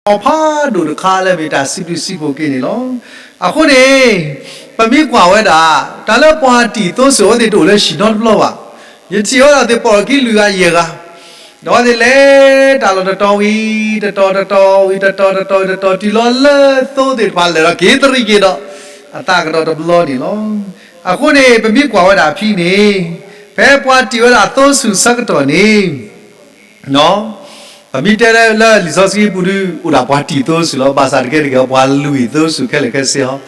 အဝဲဒၣ်ကဲထီၣ်တၢ်ကီဖးဒိၣ်တခါလၢမ့ၢ်တၢ်စံးဘျုးစံးဖှိၣ်က့ၤန့ၣ်လီၤ. အဃိန့ၣ် ပမ့ၢ်ကွၢ်ဝဲဒၣ် တၢ်လၢပှၤတံာ်သိစူၤအဝဲသ့ၣ်တအိၣ်လၢဟံၣ်နီတဘျီဘၣ်. ယထံၣ်ဝဲဒၣ်သ့ၣ်ပီၣ်လီၢ်ခံလွံၢ်ဂၤယဲၢ်ဂၤ ဒီးအဝဲသ့ၣ်လဲၤတၢ်လီၢ်တတီၤဝံၤတတီၤ တတီၤဝံၤတတီၤ တတီၤဝံၤတတီၤ တုၤလီၤလၢသိသ့ၣ်တဖၣ်လဲၤဒီးက့ၤတရံးက့ၤဒီး အသးကဒီးတဘျီန့ၣ်လီၤ. အဃိန့ၣ် ပမ့ၢ်ကွၢ်ဝဲဒၣ်အဖံန့ၣ် ဖဲပှၤတံာ်ဝဲဒၣ်သိစူၤဆၢကတီၢ်န့ၣ် ပမ့ၢ်တဲလၢလံာ်စီဆှံပူၤဒုး အိၣ်ဒၣ်ပှၤတံာ်သိစူၤလီၤ. ဘၣ်ဆၣ်တကဲတကဲ ပှၤလွံၢ်သိစူၤခဲလၢာ်ခဲဆ့ဟီ,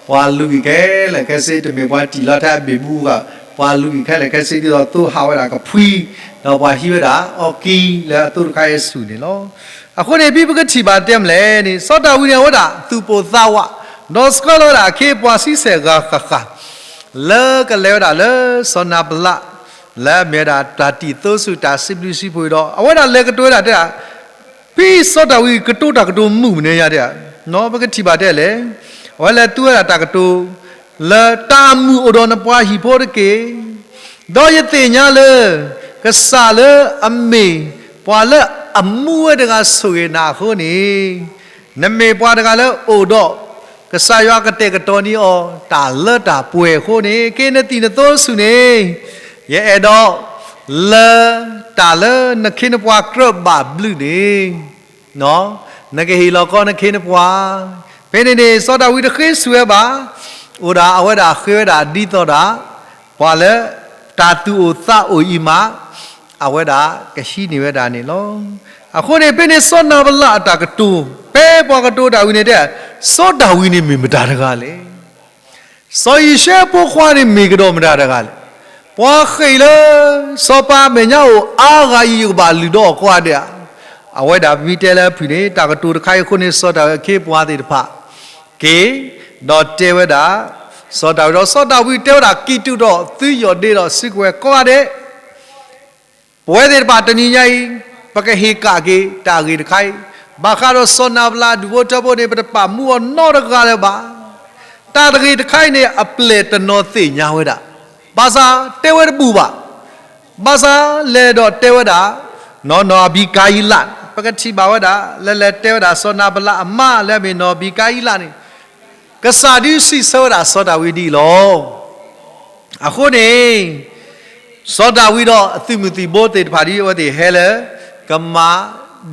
ပှၤလွံၢ်ခဲလၢာ်ခဲဆ့ တမ့ၢ်ပှၤတံာ်လီၤထဲအဘ့ၣ်ဘူဘၣ်, ပှၤလွံၢ်ခဲလၢာ်ခဲဆ့ ဒ်သိးသိဟးဝဲဒၣ်ကဖှံ, ဒီးပှၤဟံးဝဲဒၣ်အီၣ်ကံလၢအသိတခါအံၤဆူၣ်န့ၣ်လီၤ. အဃိန့ၣ် ဘံပကထံၣ်ဘၣ်တဲမလဲၣ်န့ၣ် စီၤဒၤဝံးန့ၣ် အဝဲဒၣ်သူၣ်ပိၢ်သးဝး, ဒီးဆှၢလီၤဝဲဒၣ်အခ့အပှၤဆံဆဲၣ်ဂၤဃၣ်ဃၣ် လၢကလဲၤဝဲဒၣ်လၢစီၤနၤဘလး လၢအမ့ၢ်ဝဲဒၣ်တၢ်တံာ်သိစူၤတၢ်စံးဘျုးစံးဖှိၣ်ဒီး အဝဲဒၣ်လဲၤကတိၤဝဲဒၣ်တဲဒၣ် ဖဲစီၤဒၤဝံးကတိၤတၢ်ကတိၤမုာ်မနုၤညါတဲဒၣ်, ပကထံၣ်ဘၣ်တဲလဲၣ်, အဝဲလဲၤသူဝဲဒၣ်တၢ်ကတိၤ လၢတၢ်အမုာ်အိၣ်ဒီးနပှၤဟံၣ်ဖိတက့ၢ်. ဒီးယသ့ၣ်ညါလၢ ကစၢ်လၢအမ့ၢ်ပှၤလၢအမူဝဲတဂၤဆိၣ်ဂ့ၤနၤအဃိန့ၣ် နမ့ၢ်ပှၤတဂၤလၢအိၣ်ဒီး ကစၢ်ယွၤကတဲာ်ကတီၤန့ၢ်အီၤ တၢ်လၢတၢ်ပှဲၤအဃိန့ၣ် က့ၤနတံာ်နသိဆူၣ်န့ၣ် ယအဲၣ်ဒိး လၢတၢ်လၢနခ့နပှၤကြၢးဘၣ်ဘျုးန့ၣ် နကဟ့ၣ်လီၤကီနခ့နပှၤ. ဖဲန့ၣ်န့ၣ် စီၤဒၤဝံးတဃ့ဆူၣ်ဝဲဘၣ်, အိၣ်ဒၣ်အဝဲဒၣ်ဃ့ဝဲဒၣ်ဒ်သိးဒၣ် ပှၤလၢ တၢ်သူၣ်အိၣ်သးအိၣ်အံၤမး အဝဲဒၣ်ကဟံးန့ၢ်ဝဲဒၣ်န့ၣ်လီၤ. အဃိန့ၣ် ဖဲန့ၣ်စီၤနၤဘလးအတၢ်ကတိၤ ဖဲပှၤကတိၤတၢ်ဝံၤန့ၣ်တဲ စီၤဒၤဝံးန့ၣ်မ့ၢ်မတၤတဂၤလဲၣ်. စီၤယံးၡဲဖိခွါန့ၣ်မ့ၢ်ကဒီးမတၤတဂၤလဲၣ်. ပှၤဃ့ၢ်လၢ စီၤပၤအမဲာ်ညါအိၣ်အါဂၤအံၤ ယကဘၣ်လုၢ်ဒီးအီၤကိးဂၤဒဲးဧါ. အဝဲဒၣ်ပမ့ၢ်တဲလၢအဖုၣ်န့ၣ် တၢ်ကတိၤတခါအံၤအဃိန့ၣ် စီၤဒၤဝံးအခ့အပှၤသ့ၣ်တဖၣ် က့ၤ ဒီးတဲဝဲဒၣ် စီၤဒၤဝံးဒီး စီၤဒၤဝံးတဲဝဲဒၣ် ကံၢ်တူာ်ဒီးသုယီၢ်ဒ့ဒီးစုကဝဲၤကိးဂၤဒဲး ပဝဲသ့ၣ်တဖၣ်တနံၤညါအံၤ ပကဟ့ၣ်ကၣ်က့ၤတၢ်ဂ့ၢ်တခါအံၤ, ဘၣ်ဃးဒီးစီၤနၤဘလးအဒူၣ်ဖိထၢဖိန့ၣ် ပတပာ်မူအီၤနီတဂၤလၢၤဘၣ်. တၢ်တဂ့ၢ်တခါအံၤန့ၣ် အပျဲၢ်တနီၤသ့ၣ်ညါဝဲဒၣ်, ဘၣ်ဆၣ်တဲဝဲတဘူၣ်ဘၣ်. ဘၣ်ဆၣ်လဲၤဒီးတဲဝဲဒၣ် နီၢ်နီၢ်အဘံကၤယံလး, ပကထံၣ်ဘၣ်ဝဲဒၣ် လၢလဲၤတဲဝဲဒၣ်စီၤနၤဘလးအမါလၢအမ့ၢ်နီၢ်အဘံကၤယံလးန့ၣ် ကစၢ်ဒုးစံးဆၢဝဲဒၣ်စီၤဒၤဝံးဒ်အံၤလီၤ. အဃိန့ၣ် စီၤဒၤဝံးဒီးအသုးမုၢ်သံၣ်ဘိသ့ၣ်တဖၣ်ဒ်အဝဲသ့ၣ်ဟဲလၢ ကမၤ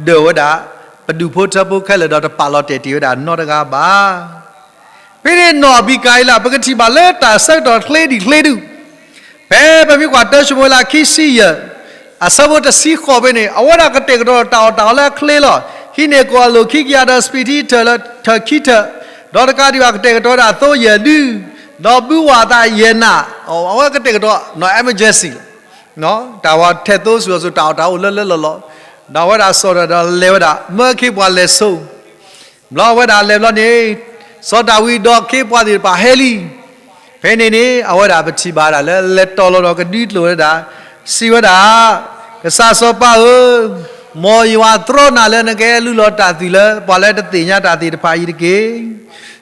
ဒၢၣ်ဝဲဒၣ် ပဒူၣ်ဖိထၢဖိခဲလၢာ်ဒီးတပာ်လီၤတဲာ်တ့ၢ်ဝဲဒၣ်နီတဂၤဘၣ်. ဖဲန့ၣ်နီၢ်အဘံကၤယံလး ပကထံၣ်ဘၣ်လၢတၢ်ဆၢကတီၢ်ချ့ဒံးချ့ဒုး ဖဲပမ့ၢ်ကွၢ်တၢၡမူၤအ့လးခံဆံယဲၢ် အဆၢဖိတဆံဃိးဖဲန့ၣ် အဝဲဒၣ်ကတဲာ်ကတီၤတၢ်အီၣ်တၢ်အီလၢအချ့လီၤ. ဟံးန့ၢ်ကွီၢ်အလိၣ်ခံကယၤဒီးစပံးထံထၢၣ်လၢထၢၣ်ခံထၢၣ်, ဒီးတကးဒံးဘၣ်ကတဲာ်ကတီၤဝဲဒၣ်သိယဲၢ်ဒု, ဒီးဘုဝးအသးယဲၢ်နး, အဝဲကတဲာ်ကတီၤနီၢ် emergency တၢ်ဝဲထဲသိဆူၣ်အီၤဆူၣ် တၢ်အီၣ်တၢ်အီအိၣ်လၢလၢလီၢ်လီၢ်, ဒီးအဝဲဒၣ်စိာ်ဒီးလဲၤဝဲဒၣ် မၢခ့ပှၤလဲၤဆိ ဘျီအဝဲဒၣ်လဲၤဘျီန့ၣ် စီၤဒၤဝံးဒီးခ့ပှၤသ့ၣ်တဖၣ်ဟဲလံ. ဖဲန့ၣ်န့ၣ် အဝဲဒၣ်ပထံၣ်ဘၣ်ဒၣ်လၢလဲၤတီၤလီၤဒီးကဒုကျိာ်ဝဲဒၣ် စံးဝဲဒၣ်, ကစၢ်စီၤပၤဧၢ, မ်ယွၤတြီနၤလၢနကဟဲလူလီၤတၢ်သွံၣ်လၢ ပှၤလၢတသ့ၣ်ညါတၢ်သ့ၣ်တဖၣ်အံၤတက့ၢ်.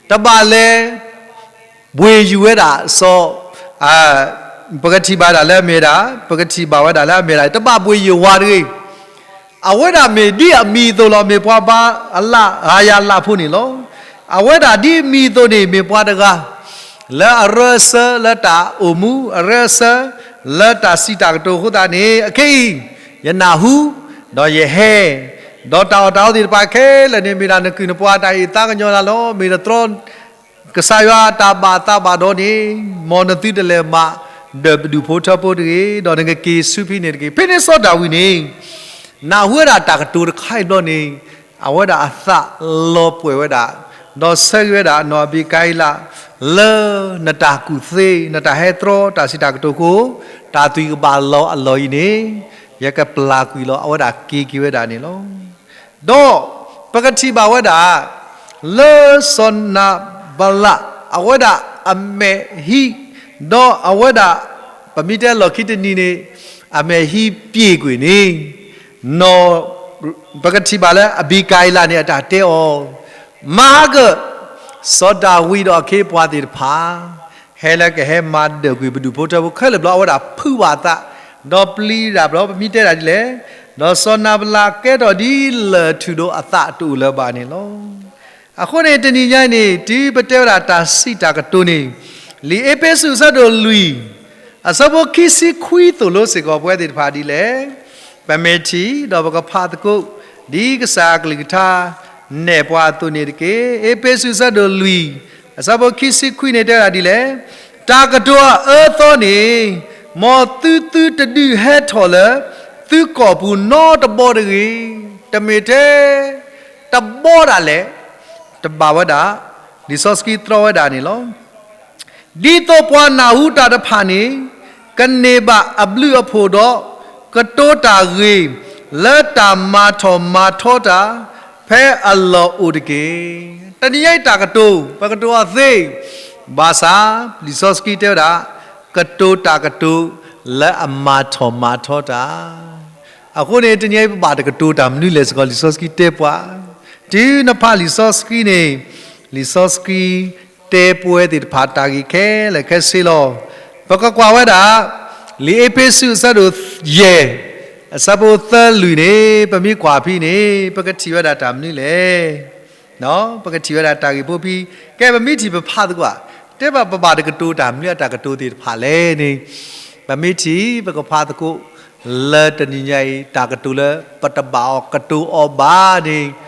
တဘၣ်လဲၤ ဘှ့ၣ်ယုာ်ဝဲဒၣ်စီၤ ပကထံၣ်ဘၣ်ဒၣ်လၢအမ့ၢ်ဒၣ် ပကထံၣ်ဘၣ်ဝဲဒၣ်လၢအမ့ၢ်ဒၣ် တဘၣ်ဘှ့ၣ်ယုာ်ဝၤတဂ့ၤ. အဝဲဒၣ်မ့ၢ်ဒ်အမံၤအသိးလီၤ, မ့ၢ်ပှၤဘါအလၣ်အါယါလၣ်ဖိန့ၣ်လီၤ. အဝဲဒၣ်ဒ်အမံၤအသိးန့ၣ် မ့ၢ်ပှၤတဂၤ လၢအရၢအစၢလၢတၢ်အိၣ်မူ, အရၢအစၢလၢတၢ်စံးတၢ်ကတိၤအဃိသတးန့ၣ် အခဲအံၤ ယနၢ်ဟူ, ဒီးယဟဲ, ဒီးတၢ်အီၣ်တၢ်အီသ့ၣ်တဖၣ်ခဲလၢာ်န့ၣ် မ့ၢ်ဒၣ်နကုၢ်နပှၤတၢ်အံၤသးကညီၤနၤလီၤ. မ့ၢ်နတြီ ကစၢ်ယွၤတၢ်ဘၣ်သးဘၣ်ဒီးန့ၣ် မ်နသုတလဲၤမၤဒၢၣ်ပဒူၣ်ဖိထၢဖိတဂ့ၤ, ဒီးနကက့ၤဆူဖဲန့ၣ်တဂ့ၤ. ဖဲန့ၣ်စီၤဒၤဝံးန့ၣ် နၢ်ဟူဝဲဒၣ်တၢ်ကတိၤတခါအံၤဘျီန့ၣ် အဝဲဒၣ်အသးလီၤပှဲၤဝဲဒၣ်, ဒီးဆၢဂ့ၤဝဲဒၣ်နီၢ်အဘံကၤအံလး လၢနတၢ်ကူၣ်သ့ နတၢ်ဟဲတြီတၢ်စံးတၢ်ကတိၤအဃိ တၢ်သွံၣ်ကဘၣ်လီၤအလီၢ်အံၤန့ၣ် ယကပျၢ်ကွံာ်လီၤ. အဝဲဒၣ်က့ၤက့ၤဝဲဒၣ်န့ၣ်လီၤ. ဒီးပကထံၣ်ဘၣ်ဝဲဒၣ် လၢစီၤနၤဘလး အဝဲဒၣ်အမဲာ်ဟံး, ဒီးအဝဲဒၣ် ပမ့ၢ်တဲလီၢ်ခံတနံၤန့ၣ် အမဲာ်ဟံးပျ့ၤကွံာ်န့ၣ် ပကထံၣ်ဘၣ်လၢအဘံကၤအံလးန့ၣ် အတၢ်တဲအီၤ, မၤဟါကၢၣ်, စီၤဒၤဝံးဒီးအခ့အပှၤသ့ၣ်တဖၣ် ဟဲလၢကဟဲမၤဒၢၣ်ကွံာ်ပဒူၣ်ဖိထၢဖိခဲလၢာ်ဘျီ အဝဲဒၣ်ဖုးဘၣ်အသး, ဒီးပျံၤဒၣ်ဘျီ ပမ့ၢ်တဲဒၣ်ဒ်လဲၣ် ဒီးစီၤနၤဘလးကဲထီၣ်ဒ်လၢၢ်ထူၣ်ဒိၣ်အသးတအိၣ်လၢၤဘၣ်န့ၣ်လီၤ. အဃိန့ၣ် တနံၤညါအံၤန့ၣ် တုၤပတဲဝဲဒၣ်တၢ်စံးတၢ်ကတိၤန့ၣ် လံာ်အ့းဖ့းစူးအဆၢဒိၣ်လွံၢ် အဆၢဖိခံဆံခွံသိၣ်လိစ့ၢ်ကီးပဝဲသ့ၣ်တဖၣ်ဒ်လဲၣ်. ပမ့ၢ်ထံၣ်ဒီးပကဖးသကိး ဒ်ကစၢ်အကလုၢ်ကထါ နဲၣ်ပှၤအသိးန့ၣ်တက့ၢ်. အ့းဖ့းစူးအဆၢဒိၣ်လွံၢ် အဆၢဖိခံဆံခွံန့ၣ်တဲဝဲဒၣ်ဒ်လဲၣ်. တၢ်ကတိၤအအၢအသီန့ၣ် မ်သုသုတဒုးဟဲထီၣ်လၢ သုကိာ်ပူၤနီတဘီတဂ့ၤ. တမ့ၢ်ထဲ တဘီဒၣ်လဲာ် တဘၣ်ဝဲဒၣ် လံာ်စီဆှံတြီဝဲဒၣ်န့ၣ်လီၤ. ဒ်သိးပှၤနၢ်ဟူတၢ်တဖၣ်န့ၣ် ကန့ၢ်ဘၣ်အဘျုးအဖှိၣ်ဒီး ကတိၤတၢ်ဂ့ၤ လၢတၢ်မၤထီၣ်မၤထီတၢ် ဖဲအလီၢ်အိၣ်တက့ၢ်. တနံၤညါအံၤတၢ်ကတိၤ ပကတိၤအီၤသ့ ဘၣ်ဆၣ် လံာ်စီဆှံတဲဝဲဒၣ် ကတိၤတၢ်ကတိၤလၢအမၤထီၣ်မၤထီတၢ် အဃိန့ၣ် တနံၤအံၤပဘၣ်တကတိၤတၢ်မနုၤလဲၣ်စ့ၢ်ကီး လံာ်စီဆှံတဲပှၤ, တုၤနဖးလံာ်စီဆှံန့ၣ် လံာ်စီဆှံတဲပဝဲသ့ၣ်တဖၣ်တၢ်ဂ့ၢ်ခဲလၢာ်ခဲဆ့လီၤ. ပကကွၢ်ဝဲဒၣ် လံာ်အ့းဖ့းစူးအဆၢဒိၣ်ယဲၢ် အဆၢဖိသၢလွံၢ်န့ၣ် ပမ့ၢ်ကွၢ်ဖဲန့ၣ် ပကထံၣ်ဝဲဒၣ်တၢ်မနုၤလဲၣ်. ပကထံၣ်ဝဲဒၣ်တၢ်ဂ့ၢ်ဖိဖဲ ကဲပမ့ၢ်ထံၣ်ပဖးသကိးဧါ, တဲဘၣ်ပဘၣ်တကတိၤတၢ်မနုၤအတၢ်ကတိၤသ့ၣ်တဖၣ်လဲၣ်န့ၣ် ပမ့ၢ်ထံၣ်ပကဖးသကိး လၢတနံၤညါအံၤ တၢ်ကတိၤလၢပတဘၣ်အီၤကတိၤအီၤဘၣ်န့ၣ်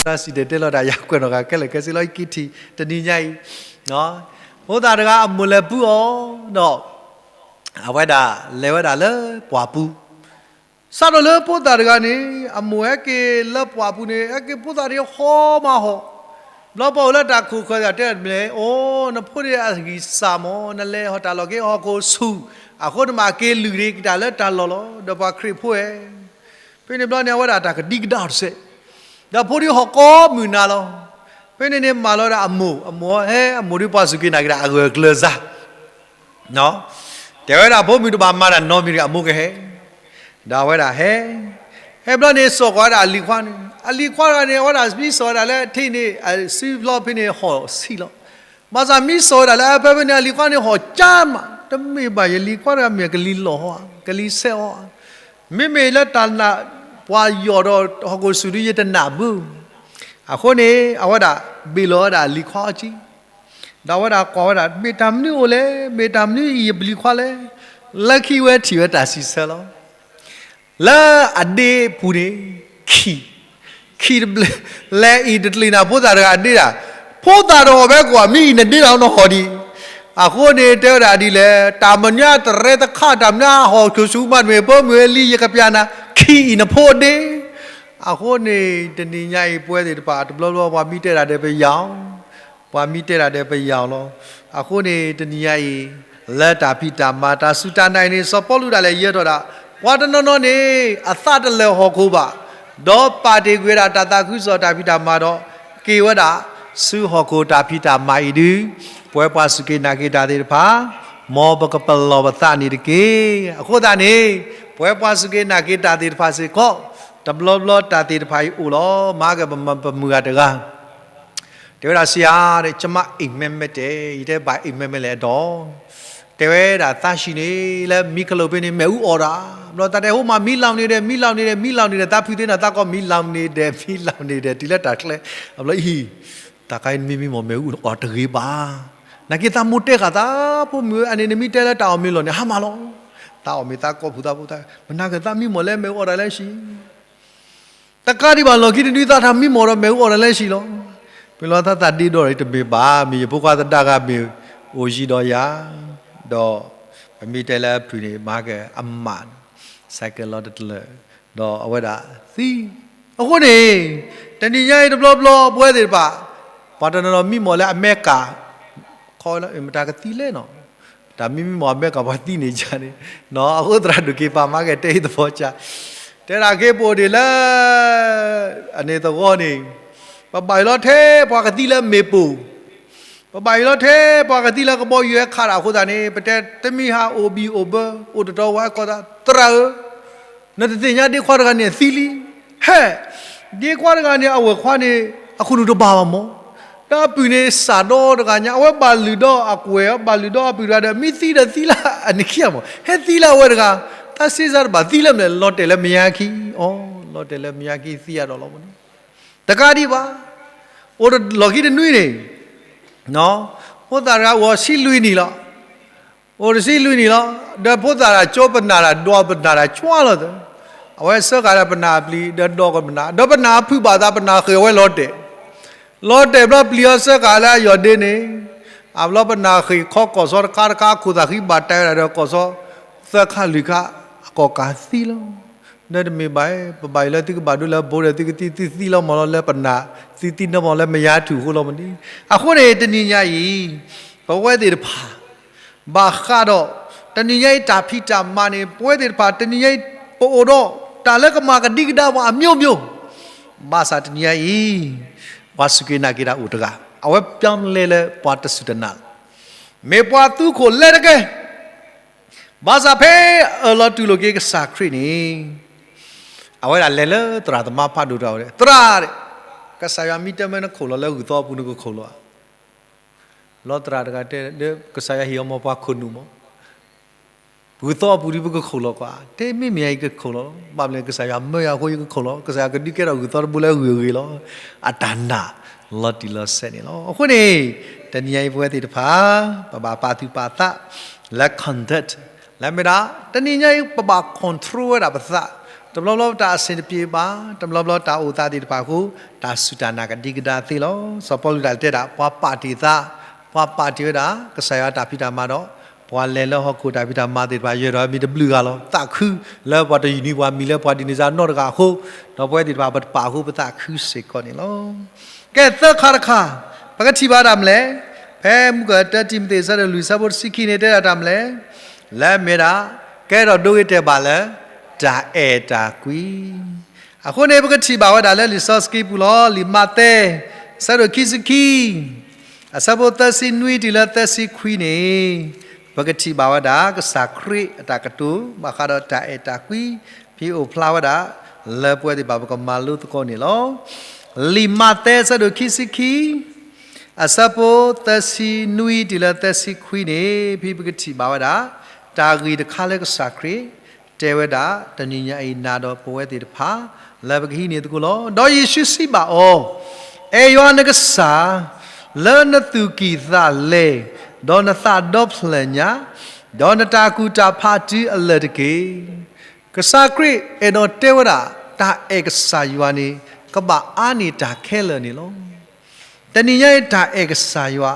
တၢ်စံၣ်တဲၤတဲလီၤတၢ် ယကွဲးနီၣ်ဃာ်ခဲလၢာ်ခဲဆ့လီၤ အံၤက့ထံၣ် တနံၤညါအံၤ, ဖိသၣ်တဂၤအမိၢ်လဲၤပုၢ်အီၤဒီး အဝဲဒၣ်လဲၤဝဲဒၣ်လၢပှၢ်ပူၤ စးထီၣ်လၢဖိသၣ်တဂၤန့ၣ် အမိၢ်ဟဲက့ၤလၢပှၢ်ပူၤန့ၣ် ဟဲက့ၤဖိသၣ်န့ၣ်ဟီၣ်မးဟီၣ်, ဘျီပှၤအိၣ်လၢတၢ်ခိၣ်ဃၢၤသးတဲတမံၤ, အိ, နဖိန့ၣ်အဂံၢ်စၢ်မး, နလဲၤဟီၣ်တၢ်လီၢ်က့ၤဟီၣ်ခိၣ်ဆူၣ်, အဃိန့ၣ်မ့ၢ်က့ၤလုၢ်ဒံးကတၢၢ်လၢတၢ်လီၢ်လီၤ, ဒီးပှၤခရံာ်ဖိဧၢ ဖဲန့ၣ်ဘျီန့ၣ် အဝဲဒၣ်တၢ်ကဒံကဒါတစဲး, ဒီးဖိဒံးဟီၣ်ကိးမုၢ်နၤလီၤ. ဖဲန့ၣ်န့ၣ်မၤလီၤဝဲဒၣ်အမိၢ်, အမိၢ်ဟဲ, အမိၢ်ဒံးပှၤစူၢ်က့ၤနာ်က့ၤတၢ်အဂၢၢ်အကျၢၤစၢ်, တဲဝဲဒၣ်ဖိမုၣ်တဘၣ်မၤတၢ်နီတမံၤတဂ့ၤ အမိၢ်ကဟဲ, ဒီးအဝဲဒၣ်ဟဲ, ဟဲဘျီန့ၣ်စိာ်ဃီၤဝဲဒၣ်အလံၤခွါန့ၣ်, အလံၤခွါတဂၤန့ၣ် အဝဲဒၣ်မ့ၢ်စိာ်ဝဲဒၣ်လၢထံန့ၣ် အစုဖျီဖဲန့ၣ်ဟီၣ်ဆံးလီၤ. ဘၣ်ဆၣ်မ့ၢ်စိာ်ဝဲဒၣ်လၢအဖၢဖဲန့ၣ် အလံၤခွါန့ၣ်ဟီၣ်ကၢမး, တမ့ၢ်ဘၣ် ယလံၤခွါတဂၤမ့ၢ်ကလံၤလီၤဟီၣ်ဧါ, ကလံၤဆဲးအီၤဧါ, မ့မ့ၢ်လၢတၢ်နာ်ပှၤယီၢ်ဒီးဟီၣ်ခိၣ်ဆူၣ်ဒုးယတနာ်ဘၣ်. အဃိန့ၣ် အဝဲဒၣ်ဘ့ၣ်လီၤဝဲဒၣ်အလံၤခွါအီၤကံ, ဒီးအဝဲဒၣ်ကွၢ်ဝဲဒၣ် မ့ၢ်တၢ်မနုၤအိၣ်လဲၣ်, မ့ၢ်တၢ်မနုၤအံၤယပလံၤခွါလဲၣ်, လၢခံဝဲထံၣ်ဝဲတၢ်စံးဆၢလီၤ. လၢအဒ့ပူၤန့ၣ်, ခံ, ခံတဘျဲၣ်, လဲၤအံၤတကျ့ၤနၤဖိသၣ်တဂၤအဒ့ဒၣ်, ဖိသၣ်တဂၤဘဲကွၢ် မ့ၢ်အံၤနဒ့ဒၣ်နဟီၣ်ဒံး. အဃိန့ၣ်တဲဝဲဒၣ်ဒ်လဲၣ်, တၢ်မနုၤတရဲတခါ တၢ်မနုၤဟီၣ်ခိၣ်ဆူၣ်မးတမ့ၢ် ဖိမုၣ်လံ ယကပျၢ်နၤ, ခံအံၤနဖိအဒ့. အဃိန့ၣ် တနံၤညါအံၤပဝဲသ့ၣ်တဖၣ် တဘျီဘျီပှၤမ့ၢ်တဲဒၣ်ဒီးပယၤ ပှၤမ့ၢ်တဲဒၣ်ဒီးပယၤလီၤ. အဃိန့ၣ် တနံၤညါအံၤ လၢတၢ်ဖံးတၢ်မၤတၢ်စူၢ်တၢ်နာ်အံၤန့ၣ် စီၤပီလူးဒၣ်လဲာ်ယဲထီၣ်ဒၣ် ပှၤတနီၤနီၤန့ၣ် အသးတလၢာ်ဟီၣ်ခိၣ်ဘၣ်, ဒီးပာ်တ့ၢ်ကွံာ်ဝဲဒၣ်တၢ်သးခုကစီၣ်တၢ်ဖံးတၢ်မၤဒီး က့ၤဝဲဒၣ်ဆူဟီၣ်ခိၣ်တၢ်ဖံးတၢ်မၤအံၤဒုး ပဝဲပှၤစူၢ်က့ၤနာ်က့ၤတၢ်သ့ၣ်တဖၣ် မ်ပကပလီၢ်ပသးန့ၣ်တက့ၢ်. အဃိသတးန့ၣ် ပဝဲပှၤစူၢ်က့ၤနာ်က့ၤတၢ်သ့ၣ်တဖၣ်စ့ၢ်ကီး တဘျီဘျီတၢ်သ့ၣ်တဖၣ်အံၤအိၣ်လီၤ. မၤက့ၤပမုၢ်ဂၤတဂၤ တဲဝဲဒၣ်ဆံးဧါ, ကမၣ်အ့ၣ်မဲမဲတဲ, ယတဲဘၣ်အ့ၣ်မဲမဲလဲၣ်အဒီး, တဲဝဲဒၣ်သးဆံးန့ၣ် လၢမံခလိာ်ဖဲန့ၣ် မ့ၣ်အူအီၣ်တၢ်, ဘျီတၢ်တဲဟိမး မံလီၤန့ၢ်ဒဲး မံလီၤန့ၢ်ဒဲး မံလီၤန့ၢ်ဒဲး သးဖုးသ့နၤသးကီၢ် မံလီၤန့ၢ်ဒဲး မံလီၤန့ၢ်ဒဲး တုၤလၢတၢ်ချၢ, အဘျီအံၤ တၢ်ခါအံၤနမံမံမီၢ်မ့ၣ်အူအီၣ်တဂ့ၤဘၣ်, နာ်က့သးမိၢ်တဲဃာ်သး ဖိမုၣ်ဧၢ အန့ၣ်နမ့ၢ်တဲလၢတၢ်အီၣ်မ့ၢ်လီၤန့ၣ် ဟါမၢ်လီၤ, သးအီၣ်မ့ၢ်သးကီၢ်ပူၤသးဖိသး, မနၤက့ၤသးမံမီၢ်လၢမ့ၣ်အူအီၣ်တၢ်လၢဆံး တကးဒံးဘၣ် လီၢ်ခံတနွံသးထီၣ်မံမီၢ်ဒီးမ့ၣ်အူအီၣ်တၢ်လၢဆံးလီၤ. ပလီၤသးသးဒ့ဒီးတမ့ၢ်ဘၣ်, မ့ၢ်ယဖိခွါသဒါဂၤမ့ၢ်အိၣ်ယံၤဒီးယၤ, ဒီးပမ့ၢ်တဲလၢအဖုၣ်န့ၣ် မၤက့ၤအမး, ဆဲးကဲးလီၤတတလၢာ်, ဒီးအဝဲဒၣ်သံ, အဃိန့ၣ် တနံၤညါအံၤတဘျီဘျီပဝဲသ့ၣ်တဖၣ် ပှၤတနီၤနီၤမံမီၢ်လၢအမဲရကၤ ခီလၢမတၤကသံလဲၣ်နီၤ, တၢ်မံမံမီၢ်အမဲရကၤပှၤသံန့ၣ်ယၤန့ၣ်, အဃိသရၣ်ဒိၣ်က့ၤပာ်မၤက့ၤတဲအံၤသဖီစၢ်, တဲဒၣ်က့ၤပအိၣ်ဒံးလၢ အန့ၣ်သဝီန့ၣ်, ပဘၣ်ယိၣ်လီၤထဲပှၤကသံလၢမ့ၣ်ပိၢ်, ပဘၣ်ယိၣ်လီၤထဲပှၤကသံလၢကဘီယူၤဟဲခးတၢ်အဃိသတးန့ၣ် ပတဲတမံၤဟးအိၣ်ဘံၣ်အိၣ်ဘၢ အိၣ်တတီၤဝဲကိးသး သရၣ်ဧၢ နတသ့ၣ်ညါဒ့ခွါတဂၤန့ၣ်အသံလံ, ဟဲ, ဒ့ခွါတဂၤန့ၣ် အဝဲၢ်ခွါန့ၣ် အခိၣ်နူာ်တဘၣ်ဘၣ်မး, ဒီးအပုၢ်န့ၣ်စၢ်ဒီတဂၤညါ အဝဲဘၣ်လုၢ်ဒီးအကွဲၢ် ဘၣ်လုၢ်ဒီးအပုၢ်တဂၤဒီး မ့ၢ်သံဒီးသံလၢအနခံမး, ဟဲသံလၢအဝဲတဂၤ, တၢ်စ့စးတဘၣ်သံလၢမနုၤလဲၣ် လီၤတဲာ်လၢမယါခံ, အိ, လီၤတဲာ်လၢမယါခံသံအါဒီးလီၤမးန့ၣ်, တကးဒံးဘၣ်, အိၣ်လီၢ်ခံတနွံန့ၣ် ဖိသၣ်တဂၤအိၣ်ဆံလွံၢ်နံၣ်လီၤ. အိၣ်တဆံလွံၢ်နံၣ်လီၤ. ဒီးဖိသၣ်တၢ်ကၠိပနၢ်တၢ် ဒွးပနၢ်တၢ်ကွၢ်လီၤသး, အဝဲစၢဃာ်ဒီးပနၢ်အပျံၤ ဒီးဒွးက့ၤပနၢ်, ဒီးပနၢ်အဖုးဘၣ်သး ပနၢ်ဃ့ၢ်အဝဲလီၤတဲာ်, လီၤတဲာ်ဘျီပျံၤအီၤစၢဃာ်လၢအယီၢ်ဒ့န့ၣ်, အဘျီပနၢ်ဃ့ၢ်ခီကီၢ်စီတခါတခါ အခိၣ်သးဃံဘၣ်တၢ်ဝဲဒၣ်ဒီးကီၢ်စီ သၢခါလွံၢ်ခါ အကီၢ်ကးသံလီၤ. ဒီးတမ့ၢ်ဘၣ်, ပဘၣ်ယိၣ်လၢသုကဘၣ်ဒိလၢဘိဒီးသုကသံ သုသံလီၤမးလီၤလၢပနၢ်, သုသံလီၤမးလၢမယါထူၣ်အဃိလီၤမးန့ၣ်, အဃိန့ၣ် တနံၤညါအံၤ ပဝဲသ့ၣ်တဖၣ် ဘၣ်ဃးဒီး တနံၤညါအံၤတၢ်ဖံးတၢ်မၤန့ၣ် ပဝဲသ့ၣ်တဖၣ် တနံၤညါအံၤ ပအိၣ်ဒီးတၢ်လၢကမၤကဒံကဒါပှၤအမျိုးမျိုး, ဘၣ်ဆၣ်တနံၤညါအံၤ ပှၤစူၢ်က့ၤနာ်က့ၤတၢ်အိၣ်တဂၤ အဝဲပျီလဲလၢပှၤတစူၢ်တနာ်လီၤ. မ့ၢ်ပှၤသူခိၣ်လဲတကဲ ဘၣ်ဆၣ်ဖဲအၢၣ်လီၤတူၢ်လိာ်က့ၤကစၢ်ခရံာ်န့ၣ် အဝဲဒၣ်လဲၤလၢသရၣ်သမါဖးဒိၣ်တဂၤဝဲ, သရၣ်, ကစၢ်ယွၤမ့ၢ်တဲမ့ၢ်နခိၣ်လီၤလၢဂုၢ်သီအပူၤ နကခိၣ်လီၤဧါ. လီၤသရၣ်တဂၤတဲ ကစၢ်ယွၤဟ့ၣ်အီၤမ့ၢ်ပှၤခိၣ်နူာ်မး, ဂုၢ်သီအပူၤဒီးပကခိၣ်လီၤကွၢ်, တဲမ့ၢ်မ့ၢ်ယၤယကခိၣ်လီၤ, ဘၣ်မနုၤလဲၣ် ကစၢ်ယွၤမၢယၤအဃိယကခိၣ်လီၤ, ကစၢ်ယွၤကဒုးကဲထီၣ်ဂုၢ်သီတဘိလၢအဂ့ၤအဂ့ၤလီၤ. အတၢ်နာ်လီၤတံၢ်လီၤဆဲးန့ၣ်လီၤ. အဃိန့ၣ် တနံၤညါအံၤပဝဲသ့ၣ်တဖၣ် ပဘၣ်ပာ်သူၣ်ပာ်သး လၢ conduct လၢမ့ၢ်ဒၣ် တနံၤညါအံၤ ပဘၣ် control ဝဲဒၣ်ပသး, တဘျီဘျီပတၢ်အဆင်တပြေဘၣ်, တဘျီဘျီတၢ်အိၣ်သးသ့ၣ်တဖၣ်အဃိ, တၢ်စူၢ်တၢ်နာ်ကဒံကဒါသ့လီၤ. စီၤပီလူးတၢ်တဲဒၣ် ပှၤပာ်တ့ၢ်သး, ပှၤပာ်တ့ၢ်ဝဲဒၣ် ကစၢ်ယွၤတၢ်ဖံးတၢ်မၤဒီး ပှၤလဲၤလၢဟီၣ်ခိၣ်တၢ်ဖံးတၢ်မၤသ့ၣ်တဖၣ် ယဲၢ်ဒီးမံၤတဘျုးဂၤလီၤ. သးခုလၢပှၤတယူၢ်နံၤပှၤမံၤလၢပှၤဒ်န့ၣ်စ့ၢ်နီတဂၤအဃိ, ဒီးပဝဲသ့ၣ်တဖၣ်ပတပာ်အဃိ ပသးခုစ့ၢ်ကီးန့ၣ်လီၤ. ကဲသၢခါတခါ, ပကထံၣ်ဘၣ်တၢ်မနုၤလဲၣ်, ဖဲမုၢ်ကၢၢ်တၢတံၤမသ့း အဆၢဒိၣ်လွံၢ် အဆၢဖိတဆံခံန့ၣ် တဲဒၣ်တၢ်မနုၤလဲၣ်, လၢအမ့ၢ်ဒၣ် ကဲထီၣ်ဒိဂ့ၤတဲာ်ဘၣ်လၢ တၢ်အဲၣ်တၢ်ကွံ. အဃိန့ၣ် ပကထံၣ်ဘၣ်ဝဲဒၣ်လၢလံာ်စီဆှံပူၤလီၤ. လံာ်မးသဲ အဆၢဒိၣ်ခံဆံခံ အဆၢဖိသၢဆံနွံတုၤလၢသၢဆံခွံန့ၣ်, ပကထံၣ်ဘၣ်ဝဲဒၣ် ကစၢ်ခရံာ်အတၢ်ကတိၤ ဘၣ်ဃးဒီးတၢ်အဲၣ်တၢ်ကွံ ဖဲအိၣ်ဖျါဝဲဒၣ် လၢပဝဲသ့ၣ်တဖၣ်ပကမၤလိသကိးန့ၣ်လီၤ. လံာ်မးသဲ အဆၢဒိၣ်ခံဆံခံ အဆၢဖိသၢဆံနွံတုၤလၢသၢဆံခွံန့ၣ်, ဖဲပကထံၣ်ဘၣ်ဝဲဒၣ် တၢ်ဂ့ၢ်တခါလၢကစၢ်ခရံာ် တဲဝဲဒၣ် တနံၤညါအံၤ နၤဒီးပဝဲသ့ၣ်တဖၣ် လၢပကဟံးန့ၢ်သကိးလီၤ. ဒီးယ့ၣ်ၡူးစံးဘၣ်အီၤ, အဲၣ်ယွၤနကစၢ် လၢနသူၣ်ကံၢ်သးလဲ, ဒီးနသးဒီဖျၢၣ်ညါ, ဒီးနတၢ်ကူၣ်တၢ်ဖးတုၤအလၢာ်တက့ၢ်. ကစၢ်ခရံာ်အဲၣ်ဒိးတဲဝဲဒၣ် တၢ်အဲၣ်ကစၢ်ယွၤန့ၣ် ကဘၣ်အါန့ၢ်တၢ်ခဲလၢာ်န့ၣ်လီၤ. တနံၤညါအံၤ တၢ်အဲၣ်ကစၢ်ယွၤ